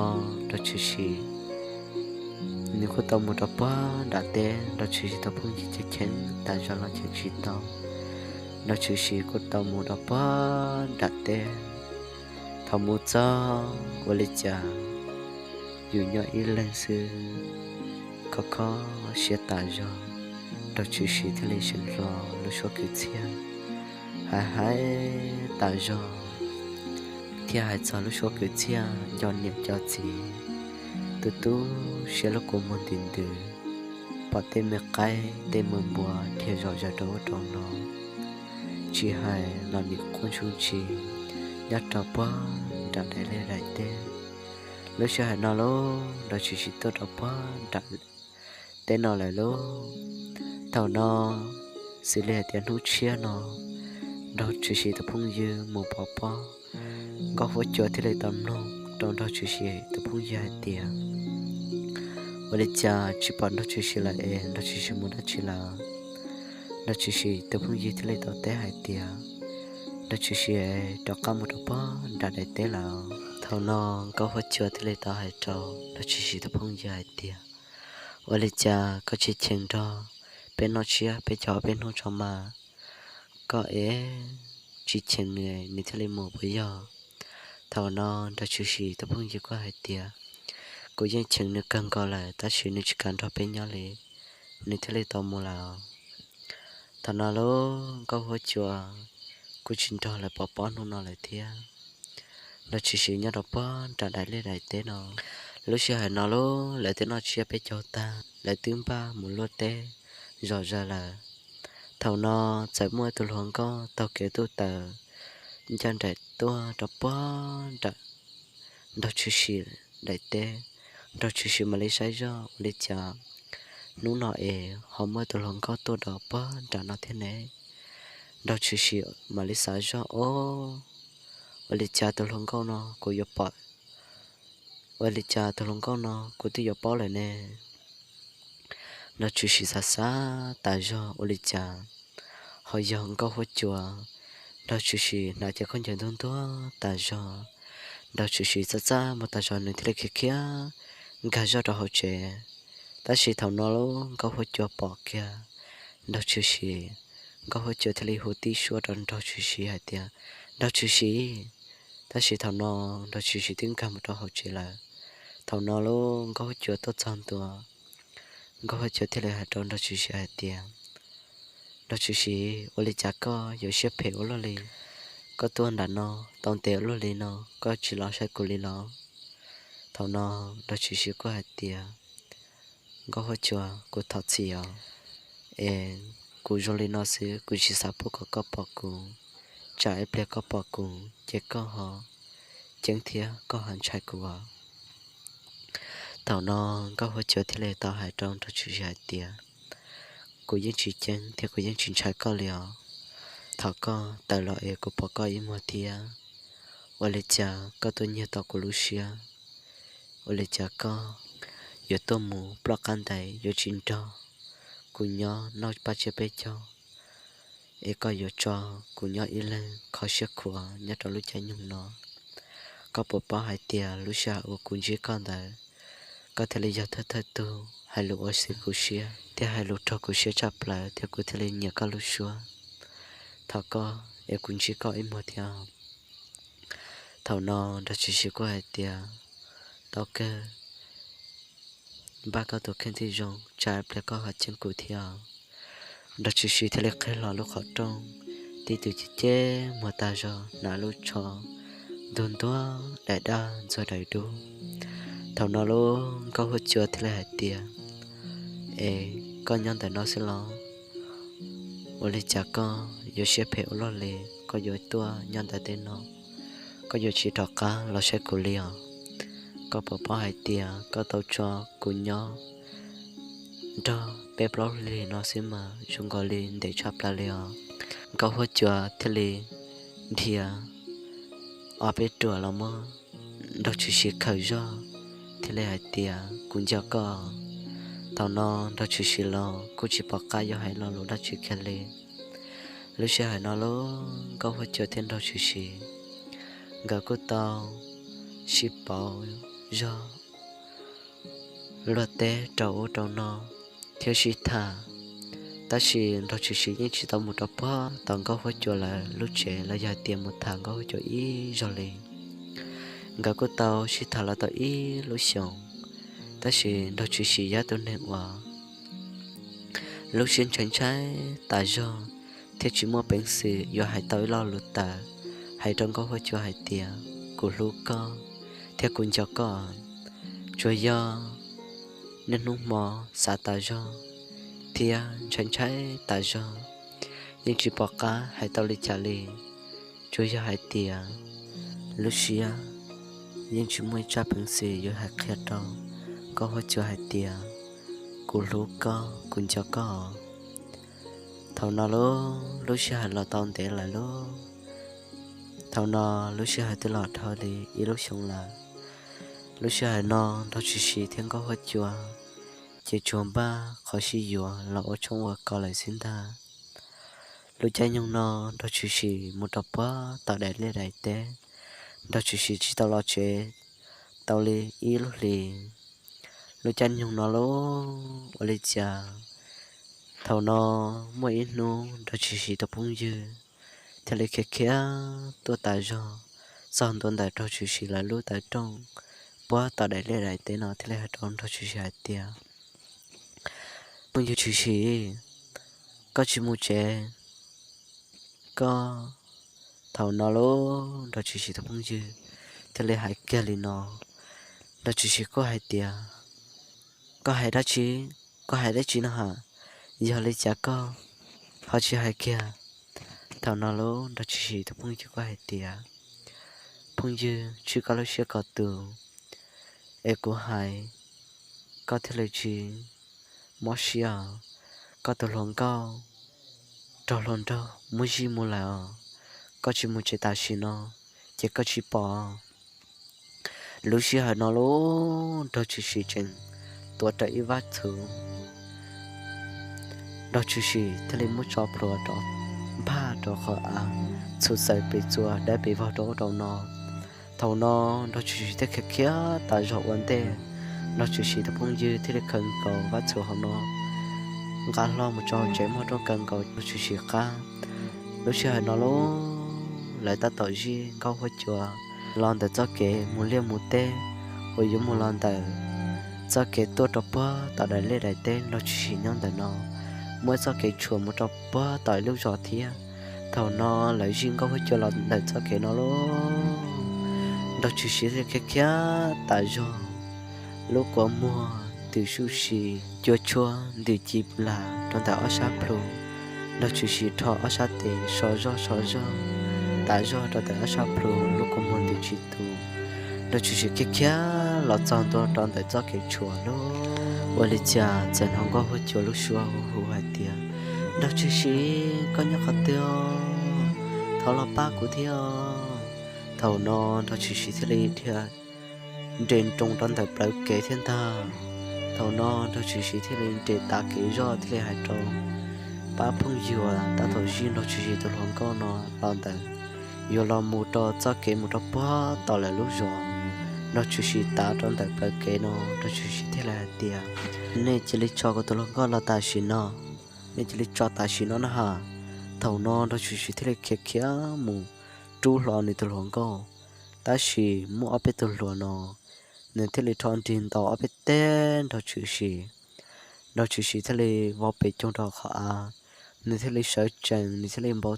Nraug Tshwm Sim nws kuj tau mus rau puag nram teb, Nraug Tshwm Sim tus phooj ywg ces cheem tas zog los cheem tsis tau. Nraug Tshwm Sim kuj tau mus rau puag nram teb. Thaum mus txog ua li cas yus nyob ib leeg xwb, khov kho siab tas zog, Nraug Tshwm Sim thiaj li seev hlo lub suab kwv txhiaj, hais hais tas zog thiab hais txog lub suab kwv txhiaj nco niam nco txiv, tu tu siab lub kua muag ntws ntws, pom tej me qaib tej me npua dhia zom zaws rau ub rau no, tsis hais los nim quaj ntsuj ntshis nyob rau puag nram daim liaj daim teb. Lub sij hawm no lauj, Nraug Tshwm Sim tuaj rau puag nram teb no lawm lauj. Thaum no xws li hais tias hnub tshiab no Nraug Tshwm Sim tus phooj ywg mus pov pob, Nkauj Huab Cua thiaj li tau mloog rau Nraug Tshwm Sim tus phooj ywg hais tias, Ua li cas tsis pom Nraug Tshwm Sim lawm es Nraug Tshwm Sim mus dab tsi lawm? Nraug Tshwm Sim tus phooj ywg thiaj li tau teb hais tias, Nraug Tshwm Sim rov qab mus rau puag nram daim teb lawm. Thaum no Nkauj Huab Cua thiaj li tau hais rau Nraug Tshwm Sim tus phooj ywg hais tias, Ua li cas koj tsis cheem nrog peb noj tshiab peb cog ob peb hnub tso mas? Koj es tsis cheem nws, nws thiaj li mus puas yog? Thaum no Nraug Tshwm Sim tus phooj ywg kuj hais tias, Kuv yeej cheem nws kawg nkaus lawm tab sis nws tsis kam nrog peb nyob li, nws thiaj li tau mus lawm. Thaum no lauj, Nkauj Huab Cua kuj tsis nrog lawv pov pob hnub no lawm thiab. Nraug Tshwm Sim nyob rau puag nram daim liaj daim teb no. Lub sij hawm no lauj, lawv twb noj tshiab peb caug tag, lawv twb npaj mus luaj teb zom zaws lawm. Thaum no txawm muaj tus hluas nkauj taug kev tuaj tawm ncaj nraim tuaj rau puag nram Nraug Tshwm Sim daim teb. Nraug Tshwm Sim mam li saib zoj, ua li cas hnub no es ho muaj tus hluas nkauj tuaj rau puag nram no thiab ne? Nraug Tshwm Sim mam li xav zoj, Ob, ua li cas tus hluas nkauj no kuv yuav pom, ua li cas tus hluas nkauj no kuv twb yuav paub lawm ne? Nraug Tshwm Sim xav xav tas zog, ua li cas ho yog Nkauj Huab Cua. Nraug Tshwm Sim hnav cev khaub ncaws ntuag ntuag tas zog, Nraug Tshwm Sim txaj txaj muag tas zog nws thiaj li khiav khiav nkag zoj rau hauv tsev. Tab sis thaum no lauj, Nkauj Huab Cua pom kiag Nraug Tshwm Sim, Nkauj Huab Cua thiaj li hu tib suab rau Nraug Tshwm Sim hais tias, Nraug Tshwm Sim. Tab sis thaum no Nraug Tshwm Sim twb nkag mus rau hauv tsev lawm. Thaum no lauj, Nkauj Huab Cua tuaj txog ntua, Nkauj Huab Cua thiaj li hais rau Nraug Tshwm Sim hais tias, Nraug Tshwm Sim, ua li cas koj yuav siab phem ua luaj li? Koj tuaj nram no tau ntev ua luaj li no koj tsis los saib kuv li los? Thaum no Nraug Tshwm Sim kuj hais tias, Nkauj Huab Cua, kuv thov txim os, es kuv zoo li no xwb kuv tsis xav pub kom koj pom kuv. tsam ib pliag koj pom kuv ces koj ho ceeb thiab koj ho ntshai kuv os. Thaum no Nkauj Huab Cua thiaj li tau hais rau Nraug Tshwm Sim hais tias, kuv yeej tsis ceeb thiab kuv yeej tsis ntshai koj li os. Thaum koj tawm los es kuv pom koj ib muag thiab, ua li cas koj tuaj nyiag tau kuv lub siab? Ua li cas koj yuav tuaj mus ploj qab ntais yuav tsis nrog kuv nyob noj paj tsiab peb caug, es koj yuav tso kuv nyob ib leeg kho siab khuav nyob rau lub caij nyoog no? Koj puas paub hais tias lub sij hawm uas kuv ntsib koj ntawd, koj thiaj li yog thawj thawj tug hais lus ua xwm kuv siab thiab hais lus raug kuv siab tshaj plaws thiab kuv thiaj li nyiam koj lub suab. Thov koj es kuv ntsib koj ib muag thiab. Thaum no Nraug Tshwm Sim kuj hais tias, tau kawg, npaj koj tus kheej thiaj zoo, tsam ib pliag koj ho ceeb kuv thiab. Nraug Tshwm Sim thiaj li qhib hlo lub qhov rooj, tib tug ceb ceb muag tag zog, hnav lub tsho ntug ntuag daim daj ntxuag daim dub. Thaum no lub Nkauj Huab Cua thiaj li hais tias, es koj nyob ntawm no xwb los? Ua li cas koj yuav siab phem ua luaj li, koj yuav tuaj nyob ntawm tej no, koj yuav tsis rov qab los saib kuv li os? Koj puas paub hais tias koj tau tso kuv nyob nrog peb plaub hlis no xwb mas zoo nkaus li ntev tshaj plaws li os. Nkauj Huab Cua thiaj li nrhiav ob peb ruam los muab Nraug Tshwm Sim khawm zog, thiaj li hais tias, kuv nco koj. Thaum no Nraug Tshwm Sim los kuj tsis pom qab yuav hais lo lus dab tsi kiag li. Lub sij hawm no lub Nkauj Huab Cua thiab Nraug Tshwm Sim nkawd kuj tau sib pauv zog luag teb rau ub rau no thiab sib tham. Tab sis Nraug Tshwm Sim yeej tsis tau mus rau puag tom Nkauj Huab Cua lawv lub tsev los yog hais tias mus tham Nkauj Huab Cua ib zaug li. Nkawd kuj tau sib tham los tau ib lub xyoos, tab sis Nraug Tshwm Sim yog tus neeg uas lub siab ntshai ntshai tas zog thiab tsis muaj peev xwm yuav hais tau ib lo lus tawm hais rau Nkauj Huab Cua hais tias, kuv hlub koj thiab kuv nco koj. Tsuas yog niaj hnub hmo xav tas zog thiab ntshai ntshai tas zog, yeej tsis pom qab hais tau li cas li. Tsuas yog hais tias lub siab yeej tsis muaj ib tsab peev xwm yuav hais qhia rau Nkauj Huab Cua hais tias, kuv hlub koj, kuv nco koj. Thaum no lub, lub sij hawm los tau ntev lawm lauj. Thaum no lub sij hawm twb los dhau li ib lub xyoo lawm. Lub sij hawm no Nraug Tshwm Sim thiab Nkauj Huab Cua ces tsuas npaj qhov sib yuav los ua tshoob ua kos lawm xwb ntag. Lub caij nyoog no Nraug Tshwm Sim mus rau puag tom daim liaj daim teb, Nraug Tshwm Sim tsis tau los tsev tau li ib lub hlis. Lub caij nyoog no lauj, ua li cas thaum no muaj ib hnub Nraug Tshwm Sim tus phooj ywg thiaj li khiav khiav tuaj tas zog txog ntua ntawm Nraug Tshwm Sim lawv lub taw rooj puag tom daim liaj daim teb no thiaj li hais rau Nraug Tshwm Sim hais tias, phooj ywg Tshwm Sim, koj tsis mus tsev, koj... Thaum no lauj, Nraug Tshwm Sim tus phooj ywg thiaj li hais kiag li no. Nraug Tshwm Sim kuj hais tias, koj hais dab tsi? Koj hais dab tsi no hais? Yog li cas koj ho tsis hais kiag? Thaum no lauj, Nraug Tshwm Sim tus phooj ywg kuj hais tias, phooj ywg, tshwj koj lub siab ko tus, es kuv hais koj thiaj li tsis mob siab os. Koj tus hluas nkauj raug hluas nraug muab zij mus lawm os. Koj tsis mus tsev tam sim no ces koj tsis pom. Lub sij hawm no lauj, Nraug Tshwm Sim tseem tuav rawv ib vab txhuv. Nraug Tshwm Sim thiaj li muab tso plhuav rau nphaj rau qhov av, txhuv txawm pes txuas dawb pes vog rau ub rau no. Thaum no Nraug Tshwm Sim thiaj khiav khiav tas zog ua ntej. Nraug Tshwm Sim tus phooj ywg thiaj li khaws nkaus vab txhuv hauv no, nqa hlo mus tso tsev muag rooj kaw nkaus Nraug Tshwm Sim qab. Lub sij hawm no lauj, lawv tab tom zij Nkauj Huab Cua los ntawm txoj kev mus liaj mus teb uas yuav mus los ntawm txoj kev tuaj rau puag tom daim liaj daim teb Nraug Tshwm Sim nyob ntawm no, muaj txoj kev tshuam mus rau puag tom ib lub zos thiab. Thaum no lawv zij Nkauj Huab Cua los ntawm txoj kev no lauj, Nraug Tshwm Sim thiaj khiav khiav tas zog, lub kua muag ntws suj si, cua tshuab ntws ci las rau ntawm ob sab plhu. Nraug Tshwm Sim rho ob sab tes so zog so zog, tas zog rau ntawm ob sab plhu, lub kua muag ntws tsis tu. Nraug Tshwm Sim khiav khiav los txog ntua rau ntawm txoj kev tshuam lawm. Ua li cas txawm hnov Nkauj Huab Cua lub suab hu hu hais tias, Nraug Tshwm Sim, koj nyob qhov twg os? Thov los pab kuv thiab os. Thaum no Nraug Tshwm Sim thiaj li dhia nres nroos rau ntawm plawv kev thiab ntag. Thaum no Nraug Tshwm Sim thiaj li nres tav kev zog thiaj li hais rau pab phooj ywg uas tab tom zij Nraug Tshwm Sim tus hluas nkauj no los ntawm, yuav los mus rau txoj kev mus rau puag tom lawv lub zos. Nraug Tshwm Sim tav rau ntawm plawv kev no, Nraug Tshwm Sim thiaj li hais tias, Nej cia li tso kuv tus hluas nkauj los tam sim no, nej cia li tso tam sim no na ha. Thaum no Nraug Tshwm Sim thiaj li khiav khiav mus rub hlo nws tus hluas nkauj, tab sis muaj ob peb tug hluas no, nws thiaj li rho nrig ntaus ob peb teg Nraug Tshwm Sim. Nraug Tshwm Sim thiaj li vau pes coog rau qhov av, nws thiaj li sawv tsees, nws thiaj li npau,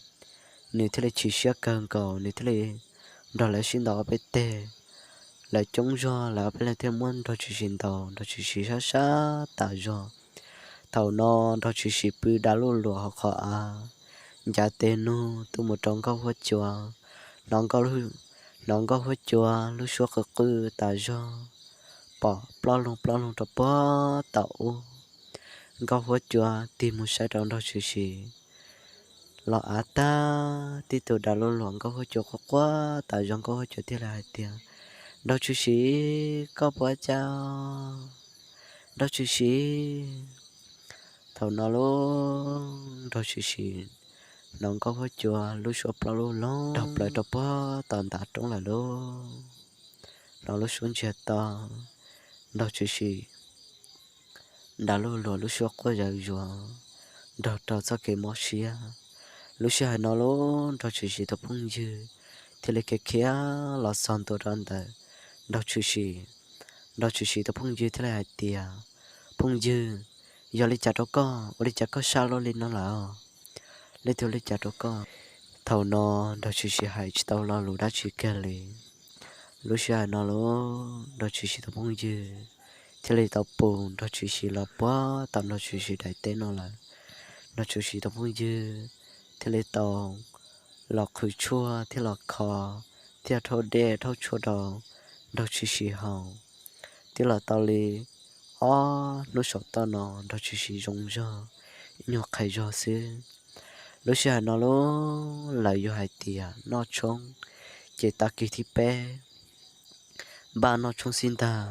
nws thiaj li chim siab kawg nkaus, nws thiaj li nrog lawv sib ntaus ob peb teg. Lawv coob zog, lawv ob peb leeg thiaj muab Nraug Tshwm Sim ntaus, Nraug Tshwm Sim sab sab tas zog. Thaum no Nraug Tshwm Sim pw dav luj luam hauv qhov av, ncav tes nug tuaj mus rau Nkauj Huab Cua, hnov Nkauj Huab Cua lub suab qw qw tas zog, pom plob loog plob loog rau puag tom ub. Nkauj Huab Cua tig mus saib rau Nraug Tshwm Sim los av tag, tib tug dav luj luam, Nkauj Huab Cua quaj quaj tas zog. Nkauj Huab Cua thiaj li hais tias, Nraug Tshwm Sim, koj puas cas? Nraug Tshwm Sim. Thaum no lub Nraug Tshwm Sim hnov Nkauj Huab Cua lub suab plaub lub loog nrog plaws rau puag tom ntav roob lawm lauj. Hnov lub suab ntsiag to, Nraug Tshwm Sim dav luj luam lub suab quaj zawv zuav nrog rau txoj kev mob siab. Lub sij hawm no lub Nraug Tshwm Sim tus phooj ywg thiaj li khiav khiav los txog ntua rau ntawm Nraug Tshwm Sim. Nraug Tshwm Sim tus phooj ywg thiaj li hais tias, Phooj ywg, yog li cas rau koj? Ua li cas koj sab luaj li no lawm? Leej twg ua li cas rau koj? Thaum no Nraug Tshwm Sim hais tsis tau lo lus dab tsi kiag li. Lub sij hawm no lub Nraug Tshwm Sim tus phooj ywg thiaj li tau pus Nraug Tshwm Sim los puag tom Nraug Tshwm Sim daim teb no lawm. Nraug Tshwm Sim tus phooj ywg thiaj li tau los qhwv tshuaj thiab los kho thiab rhaub dej rhaub tshuaj rau Nraug Tshwm Sim haus. Twb los tau li ob hnub saum toj no Nraug Tshwm Sim zoo zog, ib nyuag qhais zog xwb. Lub sij hawm no lub lawv yuav hais tias noj tshoob, ces tag kis thib peb npaj noj tshoob xwb ntag.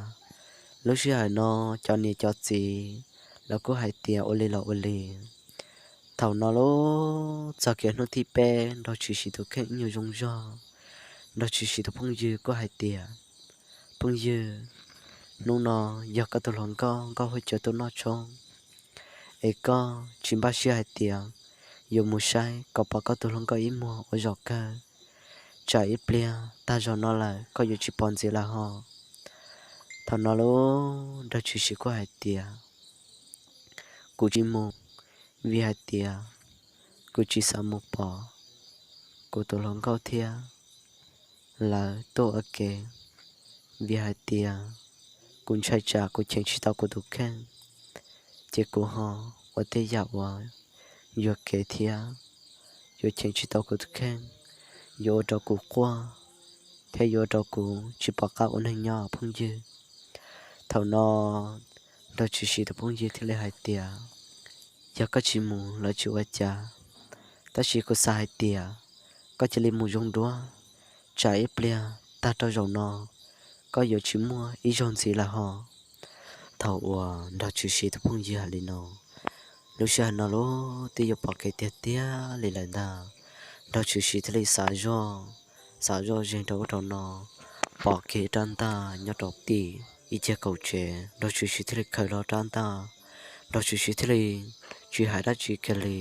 Lub sij hawm no cov niam cov txiv lawv kuj hais tias ua li los ua li. Thaum no lub txog kiag hnub thib peb Nraug Tshwm Sim tus kheej ib nyuag zoo zog, Nraug Tshwm Sim tus phooj ywg kuj hais tias, Phooj ywg, hnub no yog koj tus hluas nkauj Nkauj Huab Cua tuaj noj tshoob, es koj tsis npaj siab hais tias yuav mus saib kom pom koj tus hluas nkauj ib muag ua zaum kawg, tsam ib pliag tag zaum no lawm koj yuav tsis pom ntxiv lawm ho. Thaum no lub Nraug Tshwm Sim kuj hais tias, Kuv tsis mus, vim hais tias kuv tsis xav mus pom kuv tus hluas nkauj thiab lawv tuaj ua ke, vim hais tias kuv ntshai tsam kuv cheem tsis tau kuv tus kheej, ces kuv ho ua tej yam uas yuam kev thiab yuav cheem tsis tau kuv tus kheej, yuav ua rau kuv quaj, thiab yuav ua rau kuv tsis pom qab ua neeg nyob phooj ywg. Thaum no Nraug Tshwm Sim tus phooj ywg thiaj li hais tias, Yog koj tsis mus los tsis ua cas, tab sis kuv xav hais tias koj cia li mus zoo dua, tsam ib pliag tag rau zaum no koj yuav tsis muaj ib zaug ntxiv lawm ho. Thaum uas Nraug Tshwm Sim tus phooj ywg hais li no, lub sij hawm no lub twb yuav pom kev tiag tiag li lawm ntag. Nraug Tshwm Sim thiaj li xav zoj, xav zoj zeeg rau ub rau no, pom kev rab ntaj nyob rau tim ib ceg kaum tsev. Nraug Tshwm Sim thiaj li khaws hlo rab ntaj, Nraug Tshwm Sim thiaj li tsis hais dab tsi kiag li.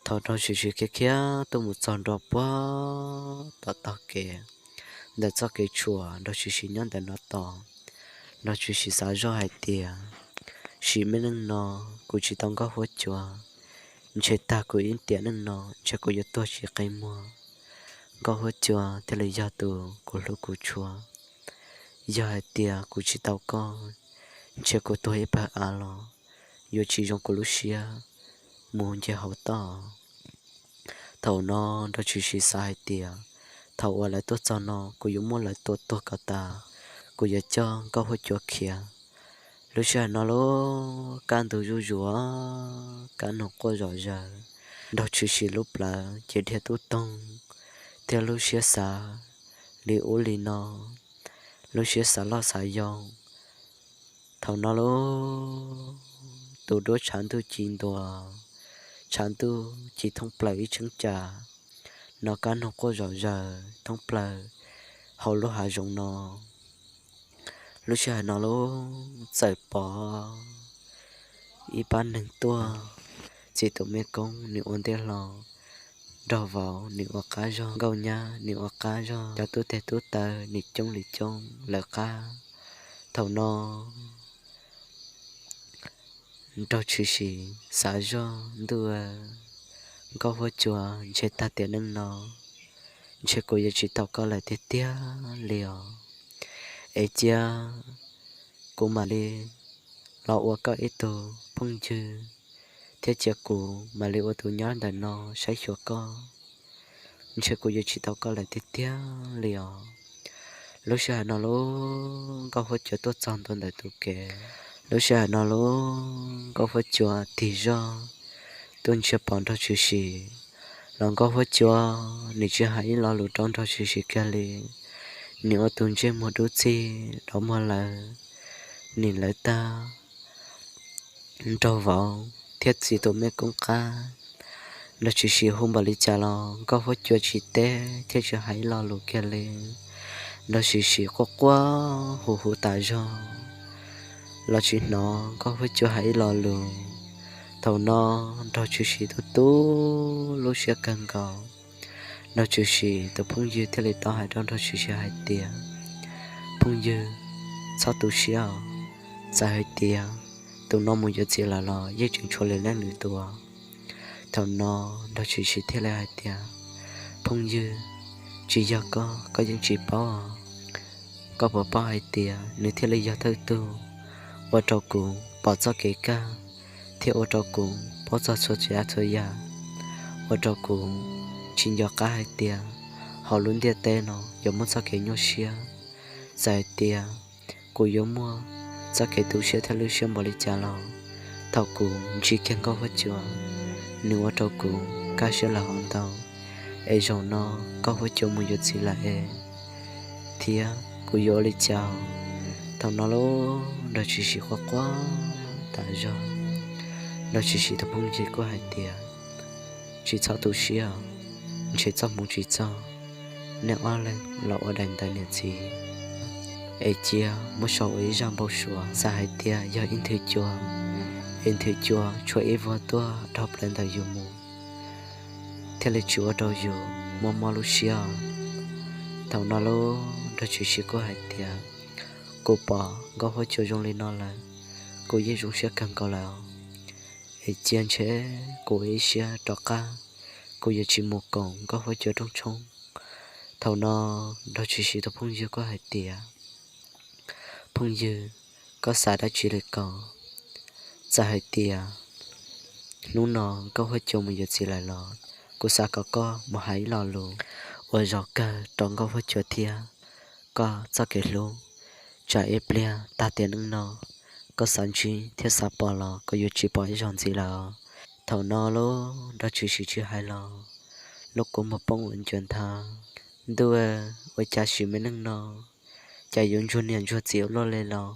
Thaum Nraug Tshwm Sim khiav khiav tuaj mus txog nram puag tom tog kev, ntawm txoj kev tshuam, Nraug Tshwm Sim nyob ntawm no tos. Nraug Tshwm Sim xav zoj hais tias, Sim me neej no kuv tsis tau Nkauj Huab Cua, ntshe tag kuv ib tiam neej no ntshe kuv yuav tuag tsis qe muag. Nkauj Huab Cua thiaj li yog tus kuv hlub kuv tshua. Yog hais tias kuv tsis tau koj, ntshe kuv tuag ib pawg av los yuav tsis zoo kuv lub siab mus nce hauv toj. Thaum no Nraug Tshwm Sim xav hais tias Thaum uas lawv tuaj txog no kuv yuav muab lawv tua tuag kom tas, kuv yuav coj Nkauj Huab Cua khiav. Lub sij hawm no lub kaj ntug zuj zus, kab noog quaj zom zaws, Nraug Tshwm Sim lub plawv ces dhia tub toog, thiab lub siab xav li ub li no, lub siab xav loj xav yau. Thaum no lub tus duab tshav ntuj ci ntua, tshav ntuj ci thoob plaws ib cheeb tsam, no kab noog quaj zom zaws thoob plaws hauv lub hav zoov no. Lub sij hawm no lub txawm pom ib pab neeg tuaj, txiv tus me koob nws ua ntej hlo, nraug vauv nws ua qab zog, nkauj nyab nws ua qab zog, cov tub teg tub taw nws coob li coob lawv qab. Thaum no Nraug Tshwm Sim xav zoj ntuj, Nkauj Huab Cua, ntshe tag tiam neej no ntshe kuv yuav tsis tau koj lawm tiag tiag li os. Es cia kuv mam li los ua koj ib tug phooj ywg, thiab cia kuv mam li ua tus nyob ntawm no saib xyuas koj, ntshe kuv yuav tsis tau koj lawm tiag tiag li os. Lub sij hawm no lub Nkauj Huab Cua tuaj txog ntua ntawm tus kev. Lub sij hawm no lub Nkauj Huab Cua tig zog tuaj ntsia pom Nraug Tshwm Sim los Nkauj Huab Cua nws tsis hais ib lo lus rau Nraug Tshwm Sim kiag li. Nws ua tus ntsej muag dub txig rov muag lawv, nws lawv tag nraug vauv thiab txiv tus me koob qab. Nraug Tshwm Sim hu npaum li cas los Nkauj Huab Cua tsis teb thiab tsis hais ib lo lus kiag li. Nraug Tshwm Sim quaj quaj hu hu tas zog los tsis hnov Nkauj Huab Cua hais ib lo lus. Thaum no Nraug Tshwm Sim tu tu lub siab kawg nkaus. Nraug Tshwm Sim tus phooj ywg thiaj li tau hais rau Nraug Tshwm Sim hais tias, phooj ywg, txhob tu siab os. Txawm hais tias tus no mus yuav txiv lawm los yeej tseem tshuav lwm leej lwm tus. Thaum no Nraug Tshwm Sim thiaj li hais tias, phooj ywg, tsis yog koj, koj yeej tsis paub. Koj puas paub hais tias nws thiaj li yog thawj tug ua rau kuv pom txoj kev kaj, thiab ua rau kuv paub txog txhua tsav txhua yam, ua rau kuv tsis nco qab hais tias hauv lub ntiaj teb no yuav muaj txoj kev nyuaj siab. Txawm hais tias kuv yuav muaj txoj kev tu siab thiab lwj siab npaum li cas los thaum kuv ntsib kiag Nkauj Huab Cua, nws ua rau kuv kaj siab lawm hauv ntau. Es zaum no Nkauj Huab Cua mus yuav txiv lawm es thiab kuv yuav ua li cas? Thaum no lub Nraug Tshwm Sim quaj quaj tas zog. Nraug Tshwm Sim tus phooj ywg kuj hais tias, tsis txhob tu siab, ntshe txoj hmoov tsis txog, nej ob leeg los ua daim ntawv niam txiv es cia muab sau ua ib zaj npau suav. Txawm hais tias yog ib nthwv cua, es nthwv cua tshuav ib vuag tuaj dhau plaws ntawm yus mus thiaj li tsis ua rau yus mob mob lub siab. Thaum no lub Nraug Tshwm Sim kuj hais tias, kuv pom Nkauj Huab Cua zoo li no lawm, kuv yeej zoo siab kawg nkaus lawm. Es cia ntshe kuv ib siab rov qab, kuv yuav tsis mus koom Nkauj Huab Cua rooj tshoob. Thaum no Nraug Tshwm Sim tus phooj ywg kuj hais tias, phooj ywg, koj xav dab tsi li ko? Txawm hais tias hnub no Nkauj Huab Cua mus yuav txiv lawm los kuv xav kom koj mus hais ib lo lus ua zaum kawg rau Nkauj Huab Cua thiab koj txoj kev hlub. Tsam ib pliag tag tiam neej no koj xav ntsib thiab xav pom los koj yuav tsis pom ib zaug ntxiv lawm. Thaum no lub Nraug Tshwm Sim tsis hais los lub kua muag poob ua ncua ntha. Ntuj, ua cas sim me neej no cas yuav ntsuag niam ntsuag txiv ua luaj li los?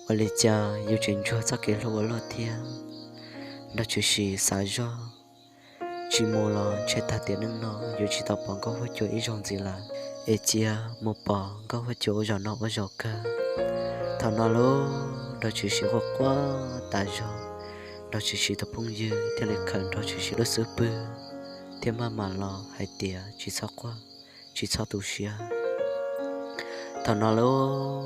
Ua li cas yus tseem ntsuag txoj kev hlub ua luaj thiab? Nraug Tshwm Sim xav zog, tsis mus los ntshe tag tiam neej no yuav tsis tau pom Nkauj Huab Cua ib zaug ntxiv lawm. Es cia mus pom Nkauj Huab Cua ua zaum no ua zaum kawg. Thaum no lub Nraug Tshwm Sim quaj quaj tas zog, Nraug Tshwm Sim tus phooj ywg thiaj li khawm Nraug Tshwm Sim lub xub pwg thiab maj mam los hais tias, tsis txhob quaj, tsis txhob tu siab. Thaum no lub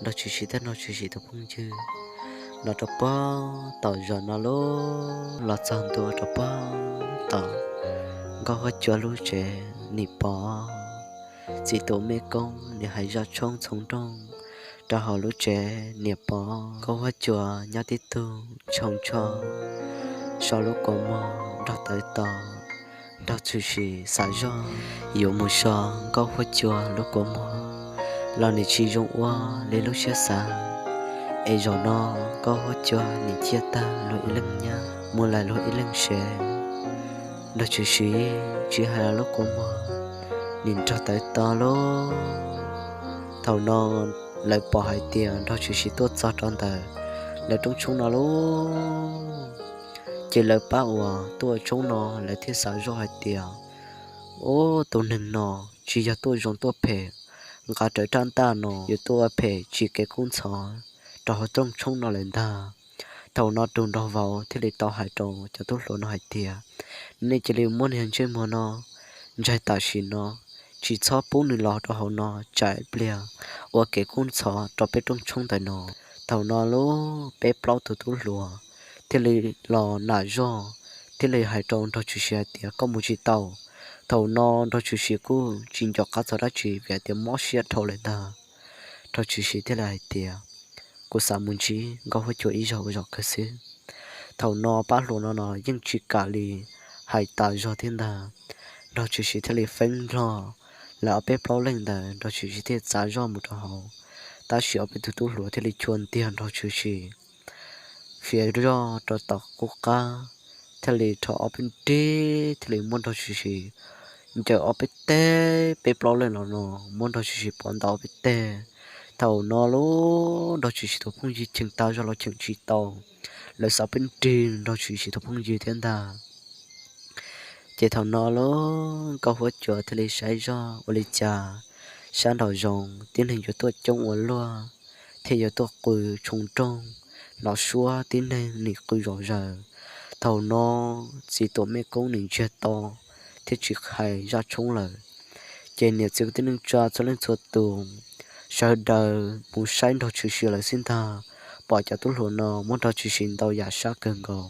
Nraug Tshwm Sim thiab Nraug Tshwm Sim tus phooj ywg los rau puag tom zos no lub, los txog ntua rau puag tom Nkauj Huab Cua lub tsev, nim pom txiv tus me koob nim hais zaj tshoob txhoov nrooj rau hauv lub tsev, nim pom Nkauj Huab Cua nyob tib tug ntshoo ntsho, so lub kua muag nrog tawv tos, Nraug Tshwm Sim xav zoj yuav mus so Nkauj Huab Cua lub kua muag los nws tsis zoo ua li lub siab xav. Es zaum no Nkauj Huab Cua nws ciaj tag luag ib leeg nyab, mus lawm luag ib leeg sev. Nraug Tshwm Sim tsis hais los lub kua muag nws nrog tawv to lauj. Thaum no lawv pom hais tias Nraug Tshwm Sim tuaj txog rau ntawm lawv rooj tshoob no lauj, ces lawv pab uas tuaj tshoob no lawv thiaj xav zoj hais tias, ub, tus neeg no tsis yog tuaj zoo tuaj phem, nqa rawv rab ntaj no yuav tuaj ua phem tsim kev kub ntxhov rau hauv rooj tshoob no lawm ntag. Thaum no tus nraug vauv thiaj li tau hais rau cov tub hluas no hais tias, nej cia li muab niag ntsej muag no ntsaig tam sim no, tsis txhob pub nws los rau hauv no, tsam ib pliag ua kev kub ntxhov rau peb rooj tshoob ntawm no. Thaum no lub peb plaub tus tub hluas thiaj li los nam zoj, thiaj li hais rau Nraug Tshwm Sim hais tias, koj mus tsis tau. Thaum no Nraug Tshwm Sim kuj tsis nco qab txog dab tsi vim hais tias mob siab dhau lawm ntag. Nraug Tshwm Sim thiaj li hais tias, kuv xav mus ntsib Nkauj Huab Cua ib zaug ua zaum kawg xwb. Thaum no pab hluas no no yeej tsis kam li hais tas zog thiab ntag. Nraug Tshwm Sim thiaj li feeb nplog lawv ob peb plaub leej ntawd, Nraug Tshwm Sim thiaj txav zoj mus rau hauv. Tab sis ob peb tug tub hluas thiaj li chua ntiag Nraug Tshwm Sim, fiav zoj rau tom qub qab, thiaj li rho ob peb nrig thiaj li muab Nraug Tshwm Sim ncaws ob peb teg, peb plaub leej los no muab Nraug Tshwm Sim pov ntaus ob peb teg. Thaum no lub Nraug Tshwm Sim tus phooj ywg cheem tas zog los cheem tsis tau, lawv xav peb nrig Nraug Tshwm Sim tus phooj ywg thiab ntag. Ces thaum no lub Nkauj Huab Cua thiaj li saib zoj ua li cas sab nraum zoov tib neeg yuav tuaj coob ua luaj, thiaj yuav tuaj qw tshoo rooj, los suab tib neeg nim qw zom zaws. Thaum no txiv tuam mej koob nim ntsiag to thiab tsis hais zaj tshoob lawm. Ces niam txiv kwv tij neej tsa txhua leej txhua tus sawv daws mus saib Nraug Tshwm Sim lawm xwb ntag, pom cov tub hluas no muab Nraug Tshwm Sim ntaus yam sab kawg nkaus.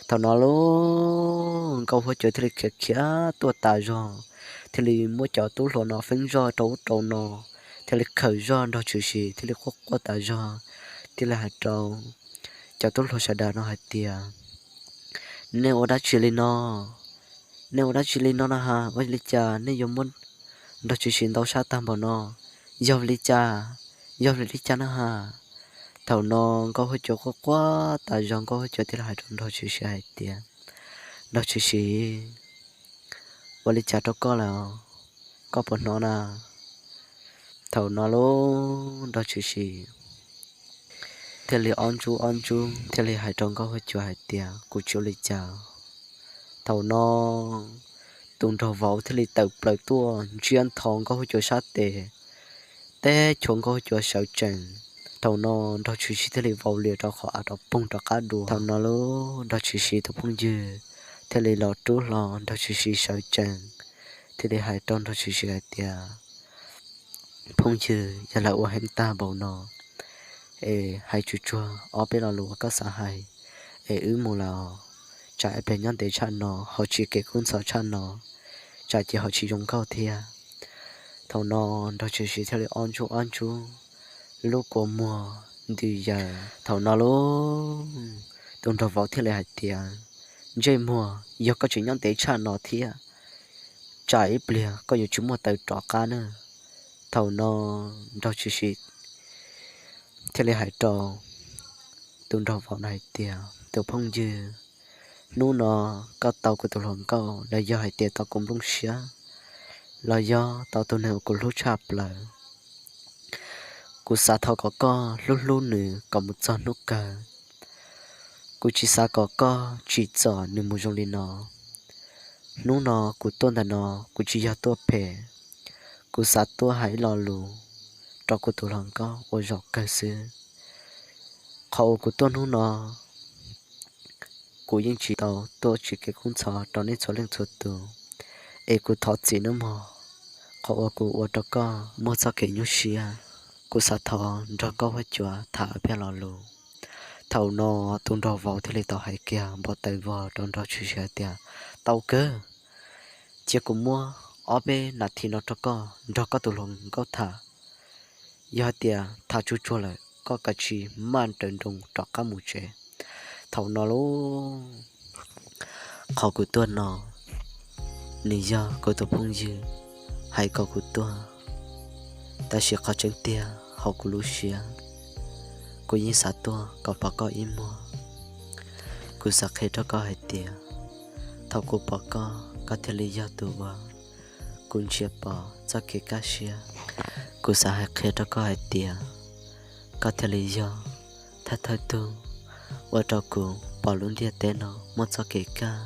Thaum no lub Nkauj Huab Cua thiaj li khiav khiav tuaj tas zog, thiaj li muab cov tub hluas no feeb zoj rau ub rau no, thiaj li khaws zog Nraug Tshwm Sim thiaj li quaj quaj tas zog, thiaj li hais rau cov tub hluas sawv daws no hais tias, nej ua dab tsi li no? Nej ua dab tsi li no na has? Ua li cas nej yuav muab Nraug Tshwm Sim ntaus sab tag npaum no? Yog vim li cas? Yog vim li cas na has? Thaum no Nkauj Huab Cua quaj quaj tas zog, Nkauj Huab Cua thiaj li hais rau Nraug Tshwm Sim hais tias, Nraug Tshwm Sim, ua li cas rau koj lawm? Koj puas hnov na? Thaum no lub Nraug Tshwm Sim thiaj li ob ntsuj ob ntsuj thiaj li hais rau Nkauj Huab Cua hais tias, kuv tsis ua li cas. Thaum no tus nraug vauv thiaj li tawm plaws tuaj ntsiab ntho Nkauj Huab Cua sab tes, teb chua Nkauj Huab Cua sawv tsees. Thaum no Nraug Tshwm Sim thiaj li vau lias rau qhov av rau poog rov qab dua. Thaum no lub Nraug Tshwm Sim tus phooj ywg thiaj li los rub hlo Nraug Tshwm Sim sawv tsees, thiaj li hais rau Nraug Tshwm Sim hais tias, phooj ywg, yog lawv ua heev tag npaum no es hais tsuag tsuag ob peb lo lus koj xav hais es wb mus lawm, tsam ib pliag nyob ntev tshaj no ho tsis kev kub ntxhov tshaj no, tsam ces ho tsis zoo nkauj thiab. Thaum no Nraug Tshwm Sim thiaj li ob ntsuj ob ntsuj lub kua muag ntws yaws. Thaum no lub tus nraug vauv thiaj li hais tias, ntsej muag, yog koj tseem nyob ntev tshaj no thiab, tsam ib pliag koj yuav tsis muaj taw rov qab na. Thaum no Nraug Tshwm Sim thiaj li hais rau tus nraug vauv no hais tias, tus phooj ywg, hnub no koj tau kuv tus hluas nkauj los yog hais tias tau kuv nplooj siab, los yog tau tus neeg uas kuv hlub tshaj plaws. Kuv xav thov kom koj hlub hlub nws kom mus txog hnub kawg. Kuv tsis xav kom koj tsim txom nws mus zoo li no. Hnub no kuv tuaj ntawm no kuv tsis yog tuaj phem, kuv xav tuaj hais ib lo lus rau kuv tus hluas nkauj ua zaum kawg xwb. Qhov uas kuv tuaj hnub no, kuv yeej tsis tau tuaj tsim kev kub ntxhov rau nej txhua leej txhua tus, es kuv thov txim nawb mog, qhov uas kuv ua rau koj muaj txoj kev nyuaj siab. Kuv xav thov nrog Nkauj Huab Cua tham ib pliag lo lus. Thaum no tus nraug vauv thiaj li tau hais kiag npau taws vog rau Nraug Tshwm Sim hais tias, tau kawg, cia kuv muab ob peb nas this no rau koj nrog koj tus hluas nkauj tham. Yog hais tias tham tsuag tsuag lawm koj kav tsij maj raws nroos rov qab mus tsev. Thaum no lauj, qhov kuv tuaj no, Nws yog kuv tus phooj ywg hais kom kuv tuaj, tab sis qhov tseeb tiag hauv kuv lub siab, kuv yeej xav tuaj kom pom koj ib muag. Kuv xav qhia rau koj hais tias thaum kuv pom koj, koj thiaj li yog tus uas kuv ntsia pom txoj kev kaj siab. Kuv xav hais qhia rau koj hais tias koj thiaj li yog thawj thawj tug ua rau kuv pom lub ntiaj teb no muaj txoj kev kaj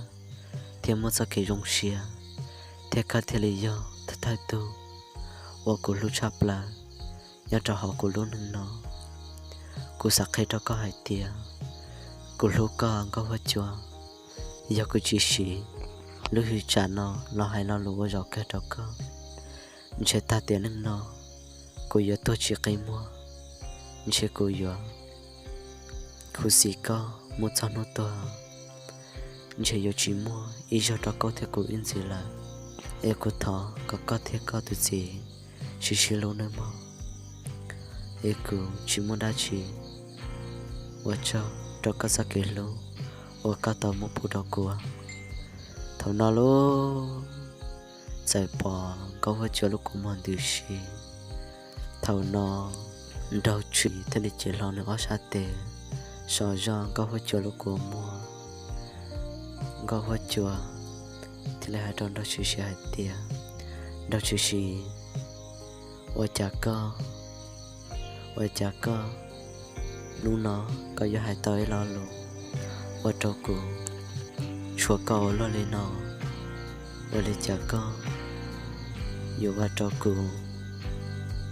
thiab muaj txoj kev zoo siab, thiab koj thiaj li yog thawj thawj tug uas kuv hlub tshaj plaws nyob rau hauv kuv lub neej no. Kuv xav qhia rau koj hais tias kuv hlub koj Nkauj Huab Cua. Yog kuv tsis siv lub hwj tsam no los hais lo lus ua zaum kawg rau koj, ntshe tag tiam neej no kuv yuav tuag tsis qi muag. Ntshe kuv yuav khuv xim koj mus txog hnub tuag. Ntshe yuav tsis muaj ib zaug rau koj thiab kuv ib ntxiv lawm. Es kuv thov kom koj thiab koj tus txiv sib sib hlub nawb mog. Es kuv tsis muaj dab tsi, ua tsaug rau koj txoj kev hlub uas koj tau muab pub rau kuv. Thaum no lauj, txawm pom Nkauj Huab Cua lub kua muag ntws si. Thaum no Nraug Tshwm Sim thiaj li cev hlo nws ob sab tes so zog Nkauj Huab Cua lub kua muag. Nkauj Huab Cua thiaj li hais rau Nraug Tshwm Sim hais tias, Nraug Tshwm Sim, ua cas koj, ua cas koj hnub no koj yuav hais tau ib lo lus ua rau kuv tshuav koj ua luaj li no? Ua li cas koj yuav ua rau kuv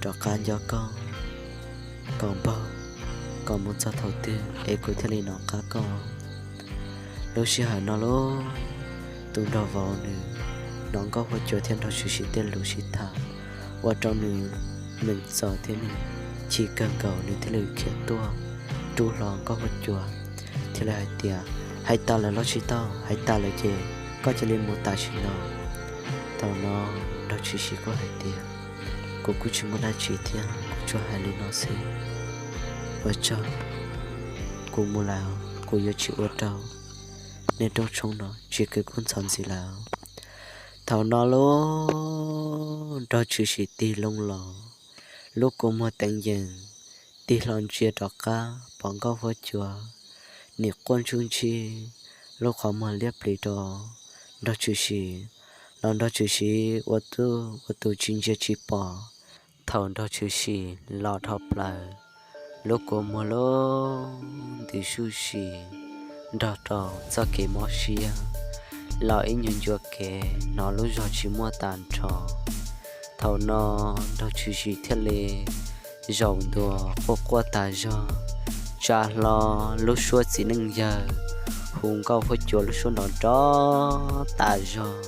rov qab nco koj kom npaug, kom mus txog thaum twg es kuv thiaj li nov qab koj? Lub sij hawm no lauj, tus nraug vauv nws hnov Nkauj Huab Cua thiab Nraug Tshwm Sim tej lus sib tham, ua rau nws meem txom thiab nws chim kawg nkaus, nws thiaj li khiav tuaj rub hlo Nkauj Huab Cua, thiaj li hais tias, Hais tas lawm los tsis tau? Hais tas lawm ces koj cia li mus tam sim no. Thaum no Nraug Tshwm Sim kuj hais tias, Kuv kuj tsis muaj dab tsi thiab, kuv tsuas hais li no xwb. Ua tsaug, kuv mus lawm, kuv yuav tsis ua rau nej rooj tshoob no tsis kws kub ntxhov ntxiv lawm. Thaum no lauj, Nraug Tshwm Sim tig loo los, lub kua muag teev yees, tig hlo ntsia rov qab pom Nkauj Huab Cua nim quaj ntsuj ntsig, lub qhov muag liab plis rau Nraug Tshwm Sim, los Nraug Tshwm Sim ua tus, ua tus tsis ntsia tsis pom. Thaum Nraug Tshwm Sim los dhau plaws, lub kua muag lub ntws suj si nrog rau txoj kev mob siab, los ib nyuag ncua kev hnov lub zog tsis muaj tag nrho. Thaum no Nraug Tshwm Sim thiaj li zaum ntua quaj quaj tas zog, tsa hlo lub suab txiv neej yawg, hu Nkauj Huab Cua lub suab nrov nrov tas zog,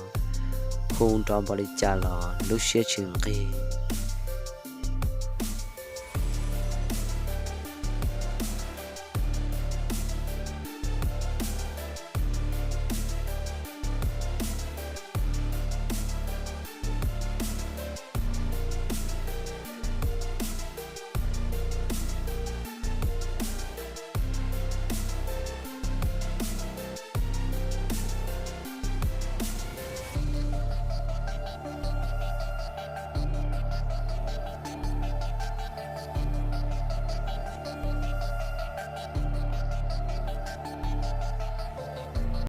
hu nrov npaum li cas los lub siab tsis nqig.